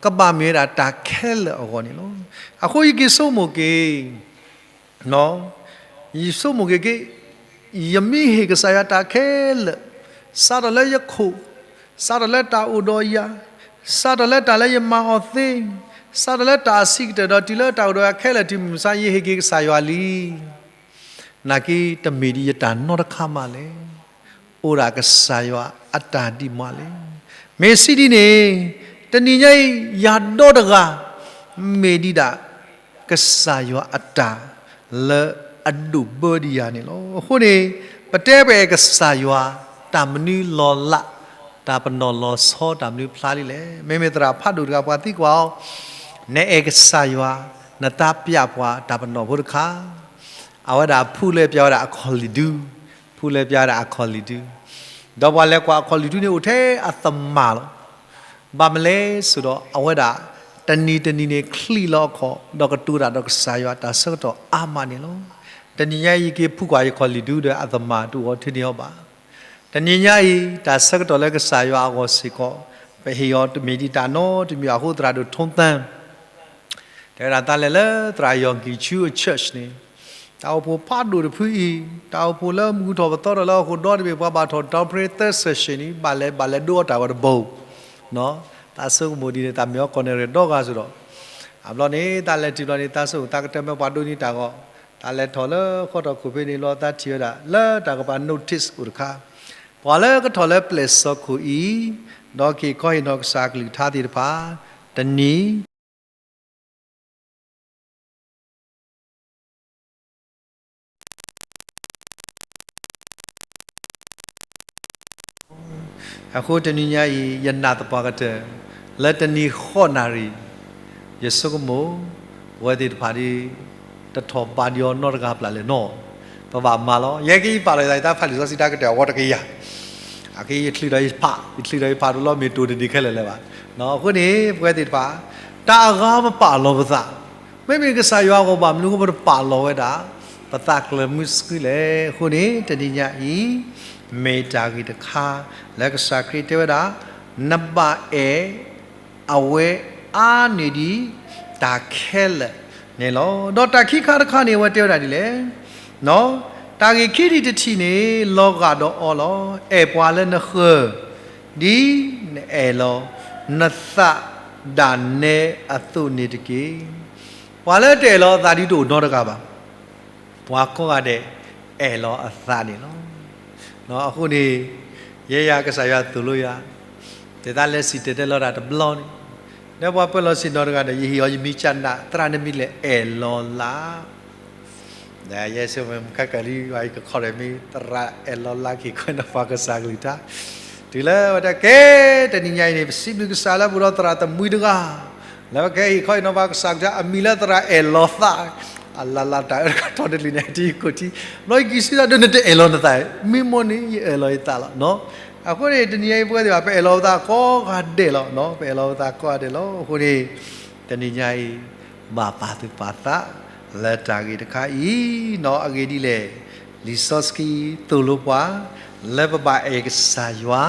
ကဘၣ်မ့ၢ်ဝဲဒၣ်တၢ်ခဲလၢာ်အဂီၢ်န့ၣ်လီၤ. အဃိယက့ၤဆိကမိၣ်က့ၤ ယဆိကမိၣ်က့ၤက့ၤ, ယမ့ၢ်ဟ့ၣ်ကစၢ်ယွၤတၢ်ခဲလၢာ်, စးထီၣ်လၢယခိၣ်, စးထီၣ်လၢတၢ်အိၣ်ဒီးယၤ, စးထီၣ်လၢတၢ်လၢယမၤအီၤသ့, စးထီၣ်လၢတၢ်အဆံးကတၢၢ်ဒီးတုၤလၢတၢ်အိၣ်ဒီးယၤခဲလၢာ် တုၤမုၢ်မဆါ ယဟ့ၣ်က့ၤကစၢ်ယွၤလံ. နာ်က့ တမ့ၢ်ဒ်ယတၢ်နီတခါမးလဲၣ်. အိၣ်ဒၣ်ကစၢ်ယွၤအတၢ်ဒံးမးလဲၣ်. မ့ၢ်စံးဒ်န့ၣ်, တနံၤညါအံၤ ယၤဒီတဂၤ မ့ၢ်ဒံးဒၣ် ကစၢ်ယွၤအတၢ် လၢအဒိၣ်ဘၢဒံးယၤန့ၣ်လီၤ. အဃိန့ၣ် ပတဲပအဲၣ်ကစၢ်ယွၤ တၢ်မနုၤလီၤလး, တၢ်ပနီၣ်လီၤဆီ တၢ်မနုၤဖျါလံလဲၣ်. မ့မ့ၢ်သရၣ်ဖးဒိၣ်တဂၤ ပှၤသံကွၢ်အီၤ, နအဲၣ်ကစၢ်ယွၤ, နသးပျၢ်ပှၤတၢ်ပနီၣ်ဖိတခါ, အဝဲဒၣ်ဖုလၢပျၢ်ဝဲဒၣ်အခီၣ်လံၣ်ဒူ, ဖုလၢပျၢ်ဝဲဒၣ်အခီၣ်လံၣ်ဒူ, ဒီးပှၤလဲၤကွၢ်အခီၣ်လံၣ်ဒူန့ၣ် အိၣ်ထဲအသမၣ်လီၤ. ဘၣ်မနုၤလဲၣ်ဆိုတော့ အဝဲဒၣ် တနံၤတနံၤန့ၣ် ချံးလီၤအခီၣ် ဒီးကတိၤတၢ်ဒီးကစၢ်ယွၤတၢ်ဆၢကတီၢ်အါမးန့ၣ်လီၤ. တနံၤညါအံၤ ယက့ၤဖုကွၢ်ယခီၣ်လံၣ်ဒူဒီး အသမၣ်တအိၣ်ထဲန့ၣ်အီၤဘၣ်. တနံၤညါအံၤ တၢ်ဆၢကတီၢ်လၢကစၢ်ယွၤအဂီၢ်စ့ၢ်ကီး ပဟ့ၣ်အီၤတမ့ၢ်ဒံးတၢ်နီတမံၤအဃိ သရၣ်ဒိၣ်ထိသၢ တဲဝဲဒၣ် သးလဲၤလၢသရၣ်ယီၢ်ကံၣ်ဆူအ church န့ၣ်, တၢ်အိၣ်ဖှိၣ်ဖးဒိၣ်တဖုအံၤ, တၢ်အိၣ်ဖှိၣ်လၢမုၢ်ထီၣ်ပသီထီၣ်လၢဟီၣ်ခိၣ်ဒီတဘ့ၣ် ပှၤဘၣ်ထီၣ် doctrine သၢ session န့ၣ် ဘၣ်လဲၤ ဘၣ်လဲၤဒိအီၣ်တၢ်ဝဲတဘိ, သးဆိကမိၣ်ဒ်န့ၣ် သးမ့ၢ်အီၤကီၢ်န့ၣ်ရ့ၣ်ဒီဂၤစ့ၢ်ဒီး, အဘျီန့ၣ် သးလဲၤထံၣ်ဘျီန့ၣ် သးဆိကမိၣ်သးကတၢၢ်မ့ၢ်ပှၤဒိးန့ၢ်တၢ်ဂီၢ်, သးလဲၤထီၣ်လၢဃီထီၣ်ခိၣ်ဖဲန့ၣ်လီၤ သးထံၣ်ဝဲဒၣ် လၢတၢ်ကပၤ notice အိၣ်တခါ, ပှၤလၢကထီၣ်လၢပျဲၢ်စီခိၣ်အံၤ, ဒီးက့ၤခီဟ့ၣ်နီၤကစၢ်အကလုၢ်ကထါသ့ၣ်တဖၣ်, တနံၤ အဃိတနံၤညါအံၤ ယနာ်သပှၢ်ကတၢၢ် လၢတနံၤဃိးနၣ်ရံၣ် ယဆိကမိၣ် ပဝဲသ့ၣ်တဖၣ်ဒ် တထီၣ်ဘးဒံးအီၤနီတဂၤဘၣ်လဲၣ်နီၤ, ပဘၣ်မၤလီၤ. ယဲက့ယပာ်လီၤယသး ယတၢ်ဖးလံာ်စီဆှံတၢ်ကတၢၢ်အဝီတကယၤ, အဃိယချုးဒီးယဖး, ယချုးဒီးယဖးတလီၤ မ့ၢ်တိၢ်တဒံးခဲလၢာ်လၢၤဘၣ်. အဃိန့ၣ် ပဝဲသ့ၣ်တဖၣ် တၢ်အဂၤပပာ်လီၤပသး, မ့မ့ၢ်ကစၢ်ယွၤအဂီၢ်ဘၣ်မနုၤအဃိပတပာ်လီၤဝဲဒၣ် ပသးကျၢၤမုၢ်ဆှုလဲၣ်. အဃိန့ၣ် တနံၤညါအံၤ မ့ၢ်တၢ်ဂ့ၢ်တခါ လၢကစၢ်ခရံာ်တဲဝဲဒၣ် နဘၣ်အဲၣ် အဝဲအါန့ၢ်ဒံးတၢ်ခဲလၢာ်န့ၣ်လီၤ. ဒီးတၢ်ခံခါတခါန့ၣ် အဝဲတဲဝဲဒၣ်ဒ်လဲၣ်, တၢ်ဂ့ၢ်ခံထံၣ်တထံၣ်န့ၣ် လီၤဂာ်ဒီးအီၤလီၤ. အဲၣ်ပှၤလၢနဃၢၤ ဒ်နအဲၣ်လီၤနသးဒၣ်နဲအသိးန့ၣ်တက့ၢ်. ပှၤလၢတအဲၣ်လီၤအသးဒ်တအိၣ်နီတဂၤဘၣ်. ပှၤကိးဂၤဒဲး အဲၣ်လီၤအသးန့ၣ်လီၤ. အဃိန့ၣ် ယဲယၤကစၢ်ယွၤသိၣ်လိယၤ, တဲသးလဲၤစံၣ်တဲၤတဲလီၤတၢ်တဘျီန့ၣ်, ဒီးပှၤပၢၤလီၢ်ဆ့ၣ်နီၤတဂၤဒီး ယဟ့ၣ်အီၤယမံၤကၢ်နး သရၣ်နမံၤလဲၣ် အဲၣ်လီၤလး ယဲစ့ၢ်မ့ၢ်မုၢ်ခါကလံ ယကခီၣ်ဒီးမ့ၢ်သရၣ်အဲၣ်လီၤလး ကဟ့ၣ်ခီဟ့ၣ်နီၤပှၤကစၢ်ကလုၢ်ကထါ, တုၤလၢဝဲဒၣ်ကဲ တနံၤညါအံၤန့ၣ် ပစံးဘျုးကစၢ်လၢပအိၣ်ဒီးသရၣ်သမုၢ်တဂၤ လၢပကဟ့ၣ်ခီဟ့ၣ်နီၤပှၤကစၢ်ကလုၢ်ကထါ အမံၤလၢသရၣ်အဲၣ်လီၤသး, အလၢ်လၢ်တၢ်အၢတခါထီၣ်တလံၤန့ၣ် တယံၤကိၣ်ထံ, ဘျီယက့ၤစံးသးဒီး နတအဲၣ်လီၤနသး, မ့ၢ်မိၢ်န့ၣ် ယအဲၣ်လီၤယသးလီၤ. အဃိန့ၣ် တနံၤညါအံၤပဝဲသ့ၣ်တဖၣ် ပအဲၣ်လီၤပသးကိးဂၤဒဲးလီၤ, ပအဲၣ်လီၤပသးကိးဂၤဒဲးလီၤ. အဃိန့ၣ် တနံၤညါအံၤ ဘၣ်ပာ်သူၣ်ပာ်သး လၢတၢ်ဂ့ၢ်တခါအံၤနီၤ. အဂ့ၢ်ဒ်လဲၣ်, လံာ်စီဆှံသိၣ်လိပှၤ လၢပဘၣ်အဲၣ်ကစၢ်ယွၤ,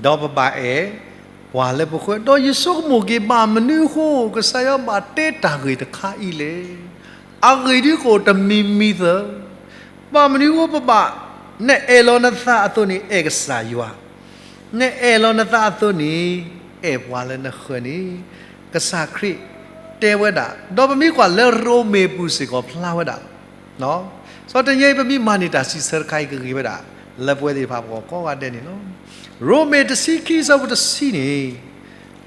ဒီးပဘၣ်အဲၣ်ပှၤလၢပဃၢၤ, ဒီးယဆိကမိၣ်က့ၤ ဘၣ်မနုၤအဃိ ကစၢ်ယွၤဘၣ်တဲတၢ်ဂ့ၢ်တခါအံၤလဲၣ်. အဂ့ၢ်ဒ်အံၤ တမံၤမံၤသၢၣ်, ဘၣ်မနုၤအဃိပဘၣ်, နအဲၣ်လီၤနသးအသိးန့ၣ် အဲၣ်ကစၢ်ယွၤ, နအဲၣ်လီၤနသးအသိးန့ၣ် အဲၣ်ပှၤလၢနဃၢၤန့ၣ် ကစၢ်ခရံာ်တဲဝဲဒၣ်, ဒီးပမ့ၢ်ကွၢ်လၢရိမ့ၤပူၤစ့ၢ်ကီးဖျါဝဲဒၣ်လီၤ. စီၤတနံၤအံၤ ပမ့ၢ်မၤန့ၢ်တၢ်စံးဆၢတခါအံၤ ကဂ့ၤဝဲဒၣ် လၢပဝဲသ့ၣ်တဖၣ်ပဂီၢ်ကိးဂၤဒဲးန့ၣ်လီၤ. ရိမ့ၤတဆံခံ ဆၢဖိတဆံန့ၣ်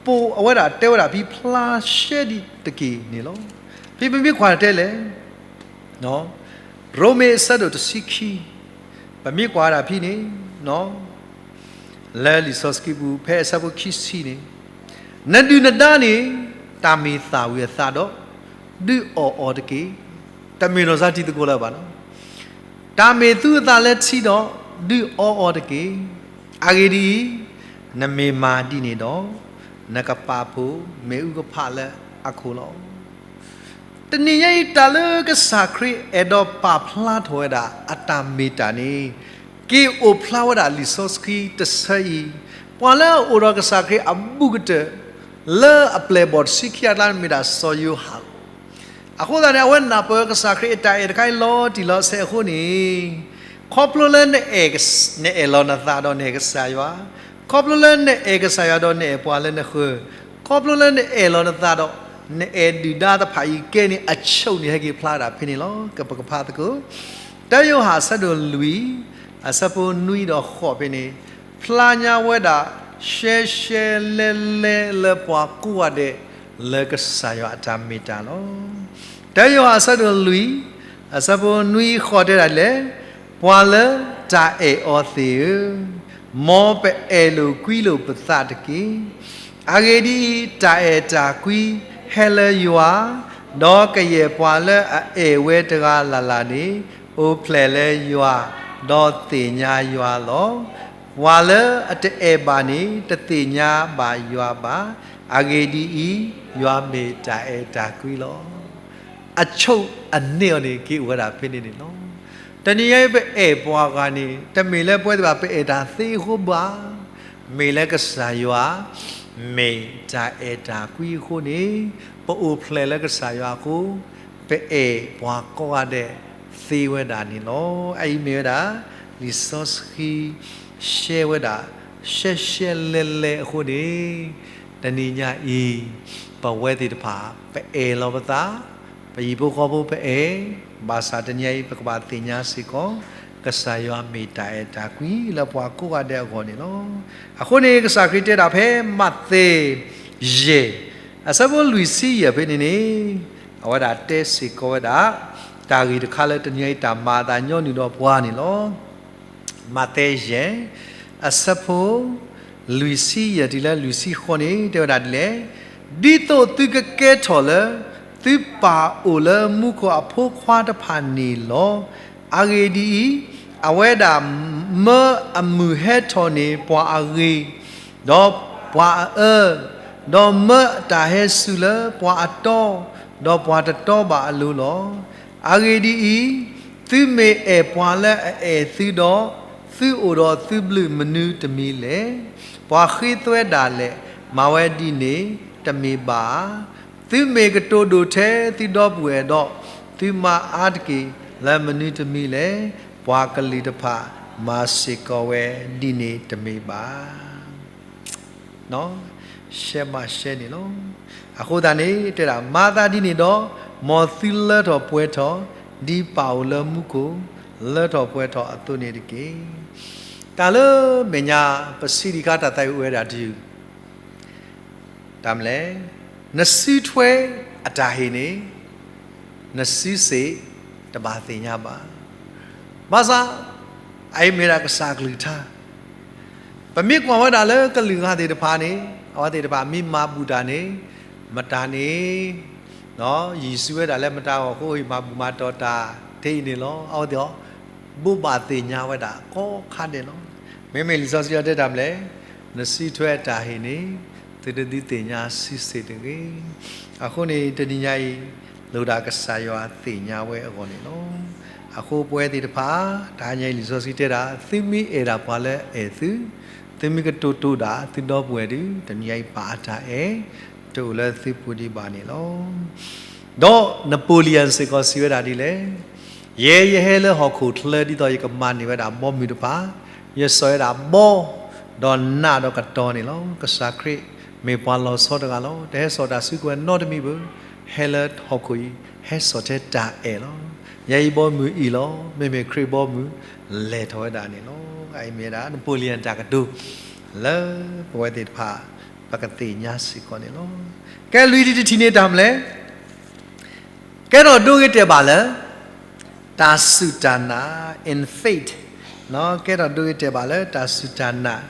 ပိာ်အဝဲဒၣ်တဲဝဲဒၣ်ဖဲဖျါရှဲဒံးတက့ၢ်န့ၣ်လီၤ. ဖဲပမ့ၢ်ကွၢ်တဲလဲၣ် ရိမ့ၤအဆၢဒိၣ်တဆံခံ, ပမ့ၢ်ကွၢ်ဝဲဒၣ်ဖဲန့ၣ် လၢလံာ်စီဆှံပူၤ ဖဲအဆၢဖိခံဆံန့ၣ်, နဒုၣ်နဒါန့ၣ် တၢ်မ့ၢ်သၣ်ဝံၤအသးဒီး ဒုးအီၣ်အီၤတက့ၢ်. တမ့ၢ်နီၢ်စါတံၤသကိးလၢၤဘၣ်လီၤ. တၢ်မ့ၢ်သူအသးလၢထံဒီး ဒုးအီအီၤတက့ၢ်. အဂ့ၢ်ဒ်အံၤ, နမ့ၢ်မၤဒ်န့ၣ်ဒီး နကပာ်ဖှိၣ်မ့ၣ်အူကဖၣ်လၢအခိၣ်လီၤ. တနံၤညါအံၤ တၢ်လၢကစၢ်ခရံာ်အဲၣ်ဒိးပာ်ဖျါထီၣ်ဝဲဒၣ်အတၢ်မ့ၢ်တၢ်န့ၣ် က့ၤအိၣ်ဖျါဝဲဒၣ်လံာ်စီဆှံတဆၢအံၤ, ပှၤလၢအအိၣ်ဒီးကစၢ်ခရံာ်အဘူးကတၢၢ် လၢအပျဲၢ်အဘီၣ်တဆံခံဂၤအကျါန့ၣ်မ့ၢ်ဒၣ်စီၤယိၤဟၣ်လီၤ. အဃိသတးန့ၣ် အဝဲနၢ်ပၢၢ်ကစၢ်ခရံာ်အတၢ်အဲၣ်တခါအံၤလီၤတံၢ်လီၤဆဲးအဃိန့ၣ်, ခီဖျိလၢ နအဲၣ်လီၤနသးဒီးနအဲၣ်ကစၢ်ယွၤ, ခီဖျိလၢနအဲၣ်ကစၢ်ယွၤဒီးနအဲၣ်ပှၤလၢနဃၢၤ, ခီဖျိလၢနအဲၣ်လီၤနသးဒီး နအဲၣ်ဒုၣ်ဒါတဖၣ်အံၤကဲန့ၣ် အဆိးန့ၣ်ဟဲက့ၤဖျါဒၣ်ဖဲန့ၣ်လီၤ. ကပကဖးသကိး တၢယိၤဟၣ်အဆၢဒိၣ်လွံၢ် အဆၢဖိနွံဒီးဃိးဖဲန့ၣ်, ဖျါညါဝဲဒၣ် ရှဲရှဲလဲလဲလၢပှၤကိးဂၤဒဲး လၢကစၢ်ယွၤအတၢ်မ့ၢ်တၢ်လီၤ. တၢယိၤဟၣ်အဆၢဒိၣ်လွံၢ် အဆၢဖိနွံဃိးတဲဒၣ်လဲၣ်, ပှၤလၢတၢ်အဲၣ်အီၤသ့ၣ်ဧၢ, မ်ပအဲၣ်လိာ်ကွံလိာ်ပသးတက့ၢ်. အဂ့ၢ်ဒ်အံၤ, တၢ်အဲၣ်တၢ်ကွံဟဲလၢယွၤ, ဒီးကယဲၢ်ပှၤလၢအအဲၣ်ဝဲတဂၤလၢ်လၢ်န့ၣ် အိၣ်ဖျဲၣ်လၢယွၤ, ဒီးသ့ၣ်ညါယွၤလီၤ. ပှၤလၢအတအဲၣ်ဘၣ်န့ၣ် တသ့ၣ်ညါဘၣ်ယွၤဘၣ်. အဂ့ၢ်ဒ်အံၤ, ယွၤမ့ၢ်တၢ်အဲၣ်တၢ်ကွံလီၤ. အဆိအန့ၢ်အီၤန့ၣ် က့ၤအိၣ်ဝဲဒၣ်ဖဲန့ၣ်န့ၣ်လီၤ. တနံၤညါအံၤ ပအဲၣ်ပှၤဂၤန့ၣ် တမ့ၢ်လၢပဝဲသ့ၣ်တဖၣ် ပအဲၣ်တၢ်သ့အဃိဘၣ်, မ့ၢ်လၢကစၢ်ယွၤ မ့ၢ်တၢ်အဲၣ်တၢ်ကွံအဃိန့ၣ် ပအိၣ်ဖျဲၣ်လၢကစၢ်ယွၤအဃိ ပအဲၣ်ပှၤကိးဂၤဒဲးသ့ဝဲဒၣ်န့ၣ်လီၤ. အအံၤမ့ၢ်ဝဲဒၣ် လံာ်စီဆှံ ရှဲဝဲဒၣ် ရှဲရှဲလဲလဲအဃိန့ၣ် တနံၤညါအံၤ ပဝဲသ့ၣ်တဖၣ် ပအဲၣ်လီၤပသး, ပဟံၣ်ဖိဃီဖိပအဲၣ်, ဘၣ်ဆၣ်တနံၤညါအံၤ ပကဘၣ်သ့ၣ်ညါစ့ၢ်ကီး ကစၢ်ယွၤမ့ၢ်တၢ်အဲၣ်တၢ်ကွံလၢပှၤကိးဂၤဒဲးအဂီၢ်န့ၣ်လီၤ. အဃိန့ၣ် ကစၢ်ခရံာ်တဲဒၣ်ဖဲမးသဲ ယဲၢ် အဆၢဖိလွံၢ်ဆံယဲၢ်ဖဲန့ၣ်န့ၣ် အဝဲဒၣ်တဲစ့ၢ်ကီးဝဲဒၣ် တၢ်ဂ့ၢ်တခါလၢတနံၤညါအံၤ တၢ်မၤအသးညီနုၢ်ဒီးပှၤန့ၣ်လီၤ. မးသဲယဲၢ် အဆၢဖိ လွံၢ်ဆံယဲၢ်တုၤလၢလွံၢ်ဆံဃိးန့ၣ် တဲဝဲဒၣ်ဒ်လဲၣ်, ဒ်သိးသုကကဲထီၣ်လၢ သုပၢ်အိၣ်လၢမူခိၣ်အဖိခွါတဖၣ်န့ၣ်လီၤ. အဂ့ၢ်ဒ်အံၤ, အဝဲဒၣ်မၢအမုၢ်ဟဲထီၣ်န့ၢ်ပှၤအဂ့ၤ, ဒီးပှၤအအၢ, ဒီးမၢအတၢ်ဟဲစူၤလၢပှၤအတီ, ဒီးပှၤတတီဘၣ်အလိၤလီၤ. အဂ့ၢ်ဒ်အံၤ, သုမ့ၢ်အဲၣ်ပှၤလၢအအဲၣ်သုဒီး, သုအိၣ်ဒီးသုဘျုးမနုၤတမံၤလဲၣ်. ပှၤဃ့သွဲဒၣ်လဲာ် မၤဝဲဒ်န့ၣ်တမ့ၢ်ဘၣ်ဧါ. သုမ့ၢ်ကတိၤဒိၣ်ထဲသုဒီပုၢ်ဝဲၢ်ဒီး, သုမၤအါတက့ၢ်လၢမနုၤတမံၤလဲၣ်. ပှၤကလုာ်တဖၣ်မၤစ့ၢ်ကီးဝဲဒ်န့ၣ်တမ့ၢ်ဘၣ်. ရှဲမးရှဲန့ၣ်လီၤ. အဃိသတးန့ၣ် တဲဒၣ် မၤသးဒ်န့ၣ်ဒီး, မ်သုလၢထီၣ်ပှဲၤထီၣ်, ဒ်ပၢ်အိၣ်လၢမူခိၣ် လၢထီၣ်ပှဲၤထီၣ်အသိးန့ၣ်တက့ၢ်. တၢ်လၢမဲာ်ညါ ပစံးဒံးခါတၢ်သးဝံၣ်အိၣ်ဝဲဒၣ်တယုၢ် တၢ်မနုၤလဲၣ်, နစုထွဲအတၢ်ဟ့ၣ်န့ၣ် နစုစ့ၣ်တဘၣ်သ့ၣ်ညါဘၣ်. ဘၣ်ဆၣ် အအံၤမ့ၢ်ဒၣ်ကစၢ်ကလုၢ်ကထါ, ပမ့ၢ်ကွၢ်ဝဲဒၣ်လၢကလုာ်ဂၤသ့ၣ်တဖၣ်န့ၣ် အဝဲသ့ၣ်တဖၣ်မ့ၢ်မၤဘူၣ်တၢ်န့ၣ် မတၤန့ၣ် ယံာ်စုဝဲဒၣ်လၢမတၤအဂီၢ်အဃိ ဟ့ၣ်မၤဘူၣ်မၤတီၤတၢ်ထဲအံၤန့ၣ်လီၤ. အဝဲသ့ၣ်အီၤ ဘိးဘၣ်သ့ၣ်ညါဝဲဒၣ်ကိးခါဒဲးလီၤ. မ့မ့ၢ်လံာ်စီဆှံအီၤတဲတၢ်မနုၤလဲၣ်, နစုထွဲအတၢ်ဟ့ၣ်န့ၣ် သုတဒုးသ့ၣ်ညါစုစ့ၣ်တဂ့ၤ. အဃိန့ၣ် တနံၤညါအံၤ လိၣ်ဒၣ်ကစၢ်ယွၤသ့ၣ်ညါဝဲအဂီၢ်န့ၣ်လီၤ. အဃိပဝဲသ့ၣ်တဖၣ် တဟါညါအံၤလံာ်စီဆှံတဲဒၣ် သုမ့ၢ်အဲၣ်ဒၣ်ပှၤလၢအအဲၣ်သု, သုမ့ၢ်ကတိၤတိၤဒၣ်သုဒီပုၢ်ဝဲၢ်ဒီး တနံၤညါအံၤပာ်အတၢ်အဲၣ် တအိၣ်လၢသုပူၤဒံးဘၣ်န့ၣ်လီၤ. ဒီး Napoleon စ့ၢ်ကီးစံးဝဲဒၣ်ဒ်လဲၣ်, ယဲယဟဲလၢဟီၣ်ခိၣ်ချၢ ဒ်သိးယကမၤန့ၢ်ဝဲဒၣ်ဘီမုၢ်တဖၣ်, ယစိာ်ဝဲဒၣ်ဘီ, ဒီးနးဒီးကတီၤန့ၣ်လီၤ. ကစၢ်ခရံာ်မ့ၢ်ပှၤလီၤဆီတဂၤလီၤ. တဟဲစိာ်တၢ်စုကဝဲၤနီတမံၤဘၣ်, ဟဲလၢဟီၣ်ခိၣ်အံၤ ဟဲစိာ်ထဲတၢ်အဲၣ်လီၤ. ယဲအံၤဘီမုၢ်အံၤလီၤ, မ့မ့ၢ်ခရံာ်ဘီမုၢ်လဲၤထီၣ်ဝဲဒၣ်န့ၣ်လီၤ. အအံၤမ့ၢ်ဝဲဒၣ် Napoleon တၢ်ကတိၤ လၢပဝဲသ့ၣ်တဖၣ် ပကသ့ၣ်ညါစ့ၢ်ကီးန့ၣ်လီၤ. ကဲလွံၢ်ထံၣ်တထံၣ်န့ၣ်တၢ်မနုၤလဲၣ် ကဲထီၣ်ဒိဂ့ၤတဲာ်ဘၣ်လၢ တၢ်စူၢ်တၢ်နာ် in faith, ကဲထီၣ်ဒိဂ့ၤတဲာ်ဘၣ်လၢတၢ်စူၢ်တၢ်နာ်,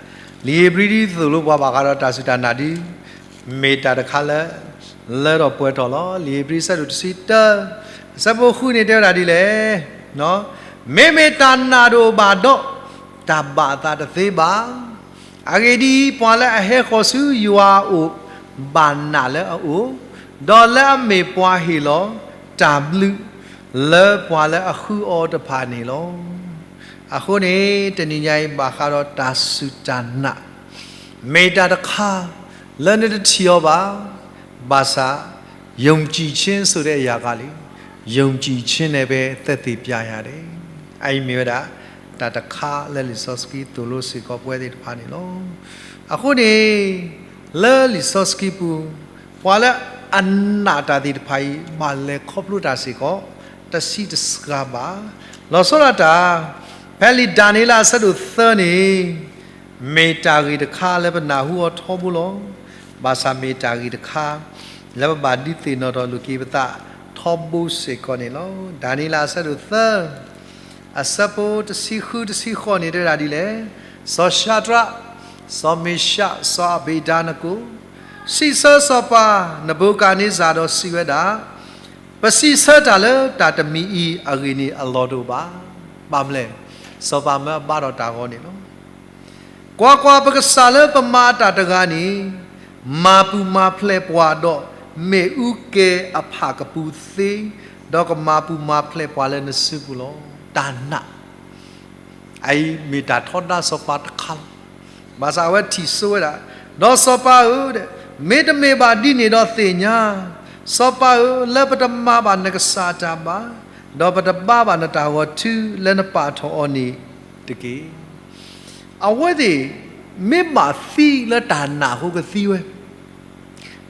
လံာ်ဧ့ၤဘြံၤဒ်သိးလိပှၤဘၣ်ဃးဒီးတၢ်စူၢ်တၢ်နာ်ဒ် မ့ၢ်တၢ်တခါလၢ လၢထီၣ်ပှဲၤထီၣ်လီၤ. လံာ်ဧ့ၤဘြံၤအဆၢဒိၣ်တဆံတၢ အဆၢဖိဃုန့ၣ်တဲဝဲဒၣ်ဒ်လဲၣ်, မ့မ့ၢ်တၢ်နာ်တအိၣ်ဘၣ်ဒီး တၢ်ဘၣ်အသးတသ့ဘၣ်. အဂ့ၢ်ဒ်အံၤ, ပှၤလၢအဟဲဃီၤဆူယွၤအအိၣ် ဘၣ်နာ်လၢအအိၣ်, ဒီးလၢအမ့ၢ်ပှၤဟ့ၣ်လီၤတၢ်ဘျုး လၢပှၤလၢအဃုအီၤတဖၣ်န့ၣ်လီၤ. အဃိန့ၣ် တနံၤညါအံၤ ဘၣ်ဃးဒီးတၢ်စူၢ်တၢ်နာ် မ့ၢ်တၢ်တခါလၢနတထံၣ်အီၤဘၣ်, ဘၣ်ဆၣ် ယုံကြည်ခြင်းဆိုတဲ့အရာကလည်း ယုံကြည်ခြင်းနဲ့ပဲ သက်သေပြရတယ်. အအံၤမ့ၢ်ဝဲဒၣ် တၢ်တခါလၢလံာ်စီဆှံသိၣ်လိစ့ၢ်ကီးပဝဲသ့ၣ်တဖၣ်န့ၣ်လီၤ. အဃိန့ၣ် လၢလံာ်စီဆှံပူၤ ပှၤလၢအနာ်တၢ်သ့ၣ်တဖၣ်အံၤ ဘၣ်လဲၤခီဖျိတၢ်စ့ၢ်ကီး တဆံးတစှၤဘၣ်. လီၤဆီဒၣ်တၢ် ဖဲလံာ်ဒၤနံးယ့လးအဆၢဒိၣ်သၢန့ၣ် မ့ၢ်တၢ်ဂ့ၢ်တခါလၢပနၢ်ဟူအီၤထီဘိလီၤ. ဘၣ်ဆၣ်မ့ၢ်တၢ်ဂ့ၢ်တခါ လၢပဘၣ်ဒုးသ့ၣ်နီၣ်ထီၣ်လိာ်က့ၤပသးထီဘိစ့ၢ်ကီးန့ၣ်လီၤ. ဒၤနံးယ့လးအဆၢဒိၣ်သၢ အဆၢဖိတဆံဃုတဆံဃိးန့ၣ်တဲဝဲဒၣ်ဒ်လဲၣ်, စီၤၡၤဒြး, စီၤမ့ၡး, စီၤအဘ့းနကိ, စံးဆၢစီၤပၤနဘူၤခၣ်န့စၢ်ဒီးစံးဝဲဒၣ်, ပစံးဆၢတၢ်လၢတၢ်တမံၤအံၤအဂ့ၢ်န့ၣ်အလီၢ်တအိၣ်ဘၣ်. ဘၣ်မနုၤလဲၣ်, စီၤပၤမၢအဘါထီၣ်တၢ်ဂီၤန့ၣ်လီၤ. ကွၢ်ကွၢ်, ပကစၢ်လၢပမၤအတၢ်တဂၤန့ၣ် မၤပူၤမၤဖျဲးပှၤဒီး မ့ၣ်အူကဲၤအဖၣ်ကပူၤသ့, ဒီးကမၤပူၤမၤဖျဲးပှၤလၢနစုပူၤလီၤ. တၢ်နာ် အအံၤမ့ၢ်တၢ်ထီဒါစီၤပၤတခါလီၤ. ဘၣ်ဆၣ်အဝဲထံၣ်ဆိဝဲဒၣ်, ဒီးစီၤပၤဧၢ, မ့တမ့ၢ်ဘၣ်ဒ်န့ၣ်ဒီးသ့ၣ်ညါ, စီၤပၤဧၢ, လၢပတမၤဘၣ်နကစၢ်အတၢ်ဘၣ်, ဒီးပတဘါဘၣ်နတၢ်ဂီၤတုၤလၢနပာ်ထီၣ်အီၤန့ၣ်တက့ၢ်. အဝဲသ့ၣ် မ့ၢ်ဘၣ်သံလၢတၢ်နာ်အဃိကသံဝဲ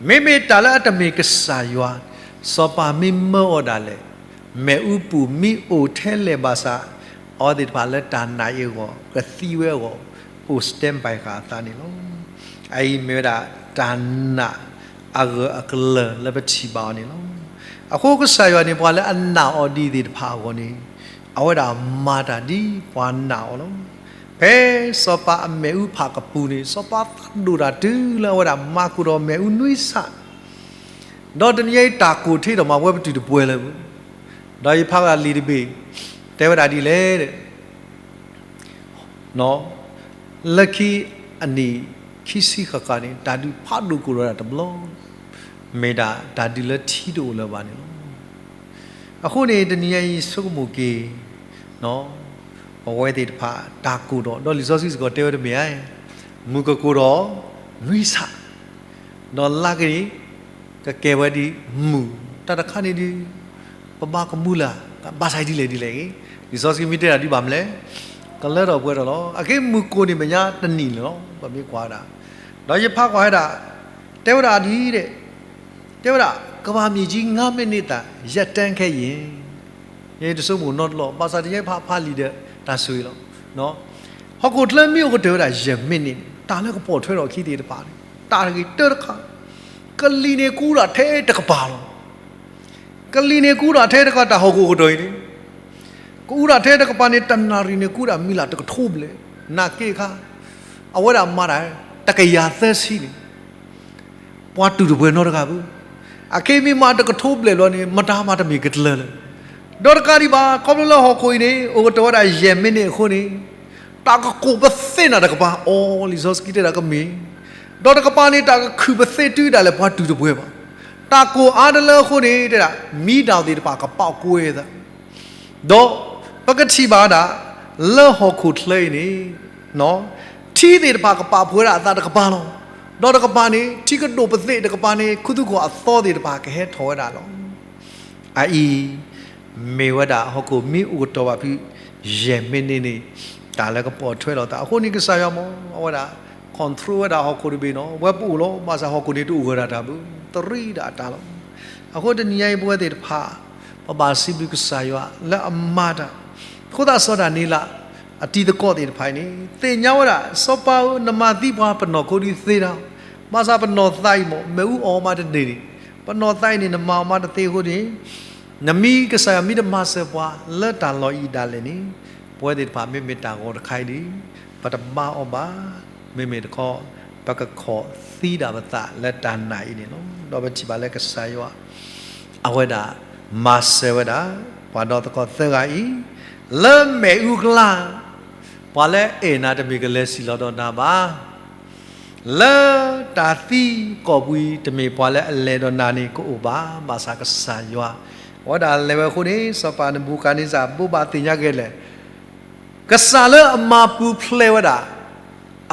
မ့မ့ၢ်တၢ်လၢအတမ့ၢ်ကစၢ်ယွၤ, စီၤပၤမ့ၢ်မၢအီၤဒၣ်လဲာ်, မ့ၣ်အူပူၤမ့ၢ်အိၣ်ထဲလဲၣ်ဘၣ်ဆၣ်, အဝဲသ့ၣ်တဖၣ်လၢတၢ်နာ်အံၤအဂီၢ် ကသံဝဲအဂီၢ် အိၣ် standby ဃာ်အသးန့ၣ်လီၤ. အအံၤမ့ၢ်ဝဲဒၣ် တၢ်နာ်အဂၢၢ်အကျၢၤလၢပထံၣ်ဘၣ်အီၤန့ၣ်လီၤ. အဃိကစၢ်ယွၤန့ၣ် ပှၤလၢအနာ်အီၤဒ်အံၤသ့ၣ်တဖၣ်အဂီၢ်န့ၣ် အဝဲဒၣ်မၤတၢ်ဒ်ပှၤနာ်အီၤလီၤ. ဖဲစီၤပၤအမ့ၣ်အူဖၣ်ကပူၤန့ၣ် စီၤပၤသးဒိၣ်တၢ်တုၤလၢအဝဲဒၣ်မၤကိၢ်ဒီးမ့ၣ်အူနွံဆၣ်, ဒီးတနံၤအံၤတၢ်ကိၢ်ထံးဒီးမၤဝဲပတုာ်တပှဲၤလၢၤ, ဒီးယဖးဝဲဒၣ်လံာ်တဘ့ၣ် တဲဝဲဒၣ်ဒ်လဲၣ် လၢခံအနံၣ်ခံဆံဃၣ်ဃၣ်န့ၣ် တၢ်ဒုးဖးဒိၣ်ကိၢ်ဒီးဒၣ်တဘျီ, မ့ၢ်ဒၣ်တၢ်ဒုးလၢထံတအိၣ်လၢၤဘၣ်န့ၣ်လီၤ. အဃိန့ၣ် တနံၤညါအံၤဆိကမိၣ်က့ၤ ပဝဲသ့ၣ်တဖၣ်တၢ်ကိၢ်ဒီး ဒီးလံာ်စီဆှံစ့ၢ်ကီးတဲဝဲတမ့ၢ်ဧါ, မုၢ်ကကိၢ်ဒီးနွံဆၣ် ဒီးလါက့ၤန့ၣ် ကကဲဝဲဒ်မုၢ်, တၢ်တခါန့ၣ်ဒုး ပဘၣ်ကမူလၢ် ဘၣ်ဆၣ်ဒ်လဲၣ်ဒ်လဲၣ်ဂ့ၤ, လံာ်စီဆှံမ့ၢ်တဲဒၣ်ဒ်ဘၣ်မနုၤလဲၣ်, ကလၢထီၣ်ပှဲၤထီၣ်လီၤ. အခဲမုၢ်ကိၢ်န့ၣ်မဲာ်ညါတနံၤလီၤ ပမ့ၢ်ကွၢ်ဝဲဒၣ်, ဒီးယဖးကွၢ်ဝဲဒၣ် တဲဝဲဒၣ်ဒ် တဲဝဲဒၣ် ကမ္ဘာမြေကြီး ငါးမိနစ်သာ ရပ်တန့်ခဲ့ရင်, ယတဆိကမိၣ်နီတဘျီ ဘၣ်ဆၣ်တယဲဖးဖးလံာ်ဒီးတၢ်ဆိၣ်ဂ့ၤလီၤ. ဟီၣ်ခိၣ်ချၢမ့ၢ်အိၣ်ကတၢၢ်ဝဲဒၣ်ယဲၢ်မိနစ်န့ၣ် တၢ်လၢကပိာ်ထွဲထီၣ်အခံသ့ၣ်တဖၣ်န့ၣ် တၢ်တဂ့ၤတၢတခါ, ကလံၤန့ၣ်ကအိၣ်ဒၣ်ထဲတကပၤလီၤ. ကလံၤန့ၣ်ကအိၣ်ဒၣ်ထဲတကပၤ တၢ်ဟီၣ်ခိၣ်ကတီၢ်အံၤန့ၣ် ကအိၣ်ဒၣ်ထဲတကပၤန့ၣ် တနၣ်ရံၣ်န့ၣ် ကအိၣ်ဒၣ်မံၤလၢ်တကထိဘျဲၣ်, နာ်က့အခါ အဝဲဒၣ်မၤတၢ် တကယၤသၢဆံန့ၣ် ပှၤတူၢ်တပှဲၤနီတဂၤဘၣ်. အခဲမ့ၢ်မၤတကထိဘျဲၣ်ဘျီန့ၣ် မတၤမၤတမ့ၢ်ကတၢၢ်လၢၤ. ဒီးတကးဒံးဘၣ် ခီဖျိလၢဟီၣ်ခိၣ်အံၤန့ၣ် အိၣ်ကတၢၢ်ဝဲဒၣ်ယဲၢ်မိနစ်အဃိန့ၣ် တၢ်ကကိၢ်ပသ့ၣ်နၤတကပၤ အိၣ် လံာ်စီဆှံတဲဒၣ်ကမ့ၢ်, ဒီးတကပၤန့ၣ် တၢ်ကခုၣ်ပသ့ၣ်တုၤဒၣ်လဲာ် ပှၤတူၢ်တပှဲၤဘၣ်. တၢ်ကိၢ်အါတလၢအဃိန့ၣ် တဲဒၣ် မီးတောင်သ့ၣ်တဖၣ်ကပာ်ကွဲသး ဒီး ပကထံၣ်ဘၣ်ဝဲဒၣ် လၢဟီၣ်ခိၣ်ချၢအံၤန့ၣ် ထံသ့ၣ်တဖၣ်ကပာ်ဖှိၣ်ဝဲဒၣ်အသးတကပၤလီၤ. ဒီးတကပၤန့ၣ် ထံကဒိၣ်ပသ့ၣ်တကပၤန့ၣ် ခူသူၣ်ကီၢ်အသီသ့ၣ်တဖၣ်ကဟဲထီၣ်ဝဲဒၣ်လီၤ. အအံၤ မ့ၢ်ဝဲဒၣ်ဟီၣ်ခိၣ်မ့ၢ်အိၣ်ကတီၢ်ဘၣ်ဖုး ယဲၢ်မံးနံးန့ၣ် တၢ်လၢကပိာ်ထွဲလိာ်သး အဃိန့ၣ် ကစၢ်ယွၤမ့ၢ် အဝဲဒၣ် control ဝဲဒၣ်ဟီၣ်ခိၣ်တဘ့ၣ်နီၤ ဝဲပအိၣ်လီၤ ဘၣ်ဆၣ်ဟီၣ်ခိၣ်န့ၣ်တအိၣ်ဂၢၢ်ဒၣ်တၢ်ဘၣ် တရံးဒၣ်အတၢ်လီၤ. အဃိတနံၤညါအံၤ ပဝဲသ့ၣ်တဖၣ် ပဘၣ်စံးဘျုးကစၢ်ယွၤလၢအမၤတၢ် အဃိသတးစီၤဒၤနံးယ့လး အတံၤသကိးသ့ၣ်တဖၣ်အံၤန့ၣ် သ့ၣ်ညါဝဲဒၣ် စီၤပၤဧၢ နမၤသံပှၤပနီၢ်ခိဒုးသ့တၢ်, ဘၣ်ဆၣ်ပနီၢ်သးအံၤမ့ၢ် မ့ၣ်အူအီၣ်မးတန့ၢ်န့ၣ်, ပနီၢ်သးအံၤန့ၣ် နမၤအီၣ်မးတသ့အဃိန့ၣ်, နမ့ၢ်ကစၢ်ယွၤမ့ၢ်တမၤစၢၤပှၤလၢတၢ်လီၢ်အံၤဒၣ်လဲာ်န့ၣ်, ပဝဲသ့ၣ်တဖၣ်မ့မ့ၢ်တၢ်ဂီၤတခါအံၤဒီး ပတဘါအီၤဘၣ်. မ့မ့ၢ်တခီ ပကခိးသံဒၣ်ပသးလၢတၢ်နာ်အံၤန့ၣ်လီၤ. ဒီးပထံၣ်ဘၣ်လၢကစၢ်ယွၤ အဝဲဒၣ်မၤစၢၤဝဲဒၣ် ပှၤဒီသကိးသၢဂၤအံၤ လၢမ့ၣ်အူကျါ, ပှၤလၢအဲၣ်နၤတမ့ၢ်ကလဲၤစံၣ်လီၤဒီးနၤဘၣ်. လၢတၢ်သံကိာ်ပူၤအံၤ တမ့ၢ်ပှၤလၢအလဲၤဒီးနၤန့ၣ်ကအိၣ်ဘၣ်, ဘၣ်ဆၣ်ကစၢ်ယွၤ အဝဲဒၣ်လဲၤဝဲအဃိန့ၣ် စီၤပၤနဘူၤခၣ်နံစၢ် ဘိးဘၣ်သ့ၣ်ညါက့ၤလဲၣ် ကစၢ်လၢအမၤပူၤဖျဲးဝဲဒၣ်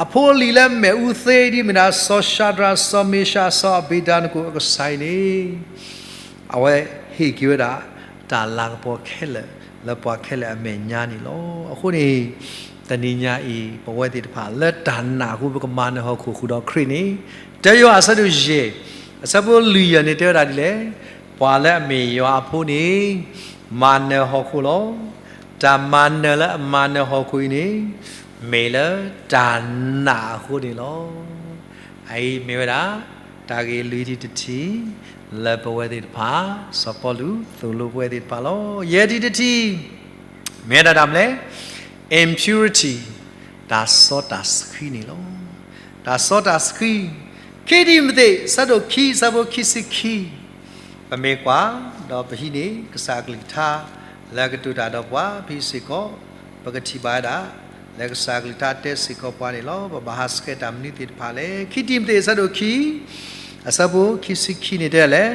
အဖိအလံၤလၢမ့ၣ်အူသ့ ဒ်မ့ၢ်ဒၣ် စီၤၡၤဒြး, စီၤမ့ၡး, စီၤအဘ့းနကိၤအကစၢ်အံၤန့ၣ်, အဝဲဟ့ၣ်က့ၤဝဲဒၣ် တၢ်လၤကပီၤခဲလၢာ် လၢပှၤခဲလၢာ်အမဲာ်ညါန့ၣ်လီၤ. အဃိန့ၣ် တနံၤညါအံၤ ပဝဲသ့ၣ်တဖၣ်လၢတၢ်နာ်အဃိ ပကမၤနၢၤဟီၣ်ခိၣ်ဃုာ်ဒီးခရံာ်န့ၣ်, တၢယိၤဟၣ်အဆၢဒိၣ်ယဲၢ် အဆၢဖိလွံၢ်ယဲၢ်န့ၣ် တဲဝဲဒၣ်ဒ်လဲၣ်, ပှၤလၢအမ့ၢ်ယွၤအဖိန့ၣ် မၤနၢၤဟီၣ်ခိၣ်လီၤ. တၢ်မၤနၢၤလၢအမၤနၢၤဟီၣ်ခိၣ်အံၤန့ၣ် မ့ၢ်လၢတၢ်နာ်အဃိန့ၣ်လီၤ. အအံၤမ့ၢ်ဝဲဒၣ် တၢ်ဂ့ၢ်လွံၢ်ထံၣ်တထံၣ် လၢပဝဲသ့ၣ်တဖၣ် စီၤပီလူးသိၣ်လိပဝဲသ့ၣ်တဖၣ်လီၤ. ယဲၢ်ထံၣ်တထံၣ် မ့ၢ်ဝဲဒၣ်တၢ်မနုၤလဲၣ်, impurity, တၢ်စီတၢ်ဆှံန့ၣ်လီၤ. တၢ်စီတၢ်ဆှံ, ခံတံၤမသ့း အဆၢဒိၣ်ခံ အဆၢဖိခံဆံခံ ပမ့ၢ်ကွၢ် ဒီးပဟံးန့ၢ် ကစၢ်အကလုၢ်ကထါ လၢအကတိၤတၢ်ဒီးပှၤ ပဟံၣ်စ့ၢ်ကီး ပကထံၣ်ဘၣ်ဝဲဒၣ် လၢကစၢ်အကလုၢ်ကထါတဲစ့ၢ်ကီးပှၤန့ၣ်လီၤ. ပဘၣ်ဟးဆှဲးတၢ်မနုၤသ့ၣ်တဖၣ်လဲၣ်. ခံတံၤမသ့း အဆၢဒိၣ်ခံ အဆၢဖိခံဆံခံန့ၣ်တဲလဲၣ်,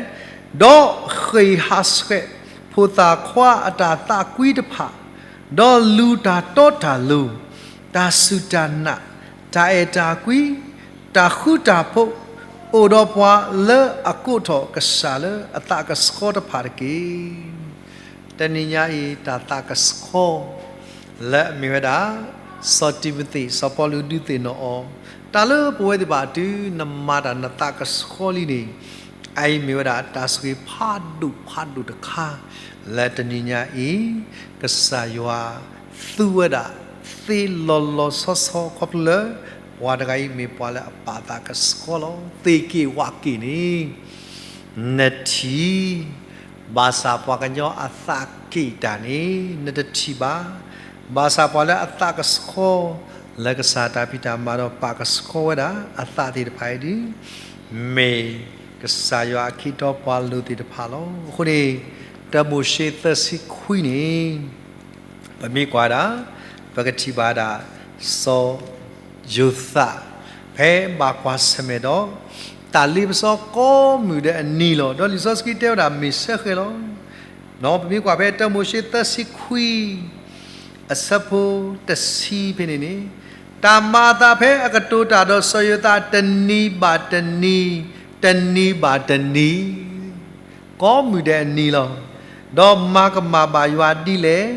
ဒီးဃ့ၢ်ဟးဆှဲး ဖိသၣ်ခွါအတၢ်သးကွံတဖၣ်, ဒီးလူၤတၢ်တီတၢ်လိၤ, တၢ်စူၢ်တၢ်နာ်, တၢ်အဲၣ်တၢ်ကွံ, တၢ်ဃူတၢ်ဖိး, အိၣ်ဒီးပှၤလၢအကိးထီၣ်ကစၢ်လၢအသးကဆှီတဖၣ်တက့ၢ်. တနံၤညါအံၤ တၢ်သးကဆှီ လၢအမ့ၢ်ဝဲဒၣ် စီၤတံၤမသ့း စီၤပီလူးဒုးသ့ၣ်နီၣ်အီၤ တၢ်လၢပဝဲသ့ၣ်တဖၣ်တုၤနမၤတၢ်နသးကဆှီလံန့ၣ်, အအံၤမ့ၢ်ဝဲဒၣ်တၢ်ဆိၣ်ဂ့ၤဖးဒိၣ်ဖးဒိၣ်တခါ လၢတနံၤညါအံၤ ကစၢ်ယွၤသူဝဲဒၣ်သ့လီၤလီၤဆီဆီ ခီဖျိလၢ ပှၤတဂၤအံၤမ့ၢ်ပှၤလၢအပာ်သးကဆှီလီၤ. သ့ၣ်က့ၣ်ဝးက့ၣ်န့ၣ် နထံၣ်, ဘၣ်ဆၣ်ပှၤကညီအသးက့ၣ်တၢ်န့ၣ် နတထံၣ်ဘၣ်. ဘၣ်ဆၣ်ပှၤလၢအသးကဆှီ လၢကစၢ်တၢ်ဖံးတၢ်မၤဒီးပာ်ကဆှီဝဲဒၣ်အသးသ့ၣ်တဖၣ်အံၤဒီး မ့ၢ်ကစၢ်ယွၤအခ့ထီပှၤလိၤသ့ၣ်တဖၣ်လီၤ. အဃိန့ၣ် တၢမိၤၡ့သၢဆံခွံန့ၣ် ပမ့ၢ်ကွၢ်ဒၣ် ပကထံၣ်ဘၣ်ဒၣ် စီၤယိၤသး ဖဲဘၣ်ကွၢ်ဆၢၣ်မဲာ်ဒီး တၢ်လ့ပစီကိးမုၢ်ဒဲးအနံၤလီၤ. ဒီးလံာ်စီဆှံတဲဝဲဒၣ်မ့ၢ်စဲဃဲၤလီၤ. ပမ့ၢ်ကွၢ်ဖဲတၢမိၤၡ့သၢဆံခွံ အဆၢဖိတဆံဖဲန့ၣ်န့ၣ်, တၢ်မၤအသးဖဲအကတိၤတၢ်ဒီးစီၤယိၤသးတနံၤဘၣ်တနံၤ, တနံၤဘၣ်တနံၤ ကိးမုၢ်ဒဲးအနံၤလီၤ. ဒီးမၤကမၣ်ဘၣ်ယွၤဒ်လဲၣ်.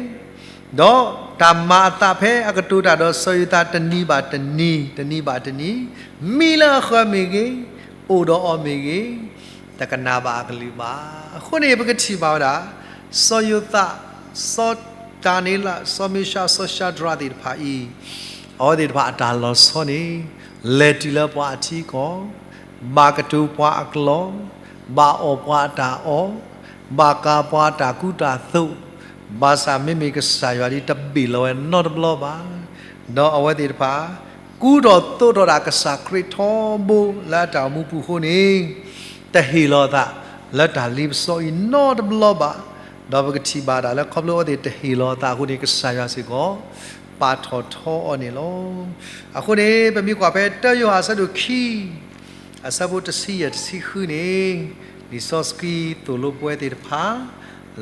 ဒီးတၢ်မၤအသးဖဲအကတိၤတၢ်ဒီးစီၤယိၤသးတနံၤဘၣ်တနံၤ, တနံၤဘၣ်တနံၤ, မံလၢအဃၢၤမ့ၢ်ဂ့ၤ, အိၣ်ဒီးအီၤမ့ၢ်ဂ့ၤ, တကနၣ်ဘၣ်အကလုၢ်ဘၣ်. အဃိန့ၣ် ပကထံၣ်ဘၣ်ဝဲဒၣ် စီၤယိၤသး, စီၤဒၤနံးယ့လး, စီၤမ့ၡး, စီၤၡၤဒြးသ့ၣ်တဖၣ်အံၤ, အဝဲသ့ၣ်တဖၣ်အတၢ်လီၤဆီန့ၣ် လဲၤတုၤလၢပှၤအထံအကီၢ်, ဘၣ်ကတိၤပှၤအကျိာ်, ဘၣ်အီၣ်ပှၤအတၢ်အီၣ်, ဘၣ်ကၤပှၤအတၢ်ကူတၢ်သိး, ဘၣ်ဆၣ်မ့မ့ၢ်ကစၢ်ယွၤဒ်တဘ့ၣ်လီၤဝဲနီတဘျီဘၣ်. ဒီးအဝဲသ့ၣ်တဖၣ် ကူထီၣ်သိးထီၣ်ဒၣ်ကစၢ်ခရံာ်ထီဘိလၢအတၢ်အိၣ်မူပူၤအဃိန့ၣ်, တဟ့ၣ်လီၤအသးလၢတၢ်လ့ပစီအံၤနီတဘျီဘၣ်. ဒီးပကထံၣ်ဘၣ်ဒၣ်လၢခီဖျိအဝဲသ့ၣ်တဟ့ၣ်လီၤအသးအဃိန့ၣ် ကစၢ်ယွၤစ့ၢ်ကီး ပာ်ထီၣ်ထီအီၤန့ၣ်လီၤ. အဃိန့ၣ် ပမ့ၢ်ကွၢ်ဖဲတၢယိၤဟၣ်အဆၢဒိၣ်ခံ အဆၢဖိတဆံယဲၢ်တဆံဃုန့ၣ်, လံာ်စီဆှံသိၣ်လိပဝဲသ့ၣ်တဖၣ်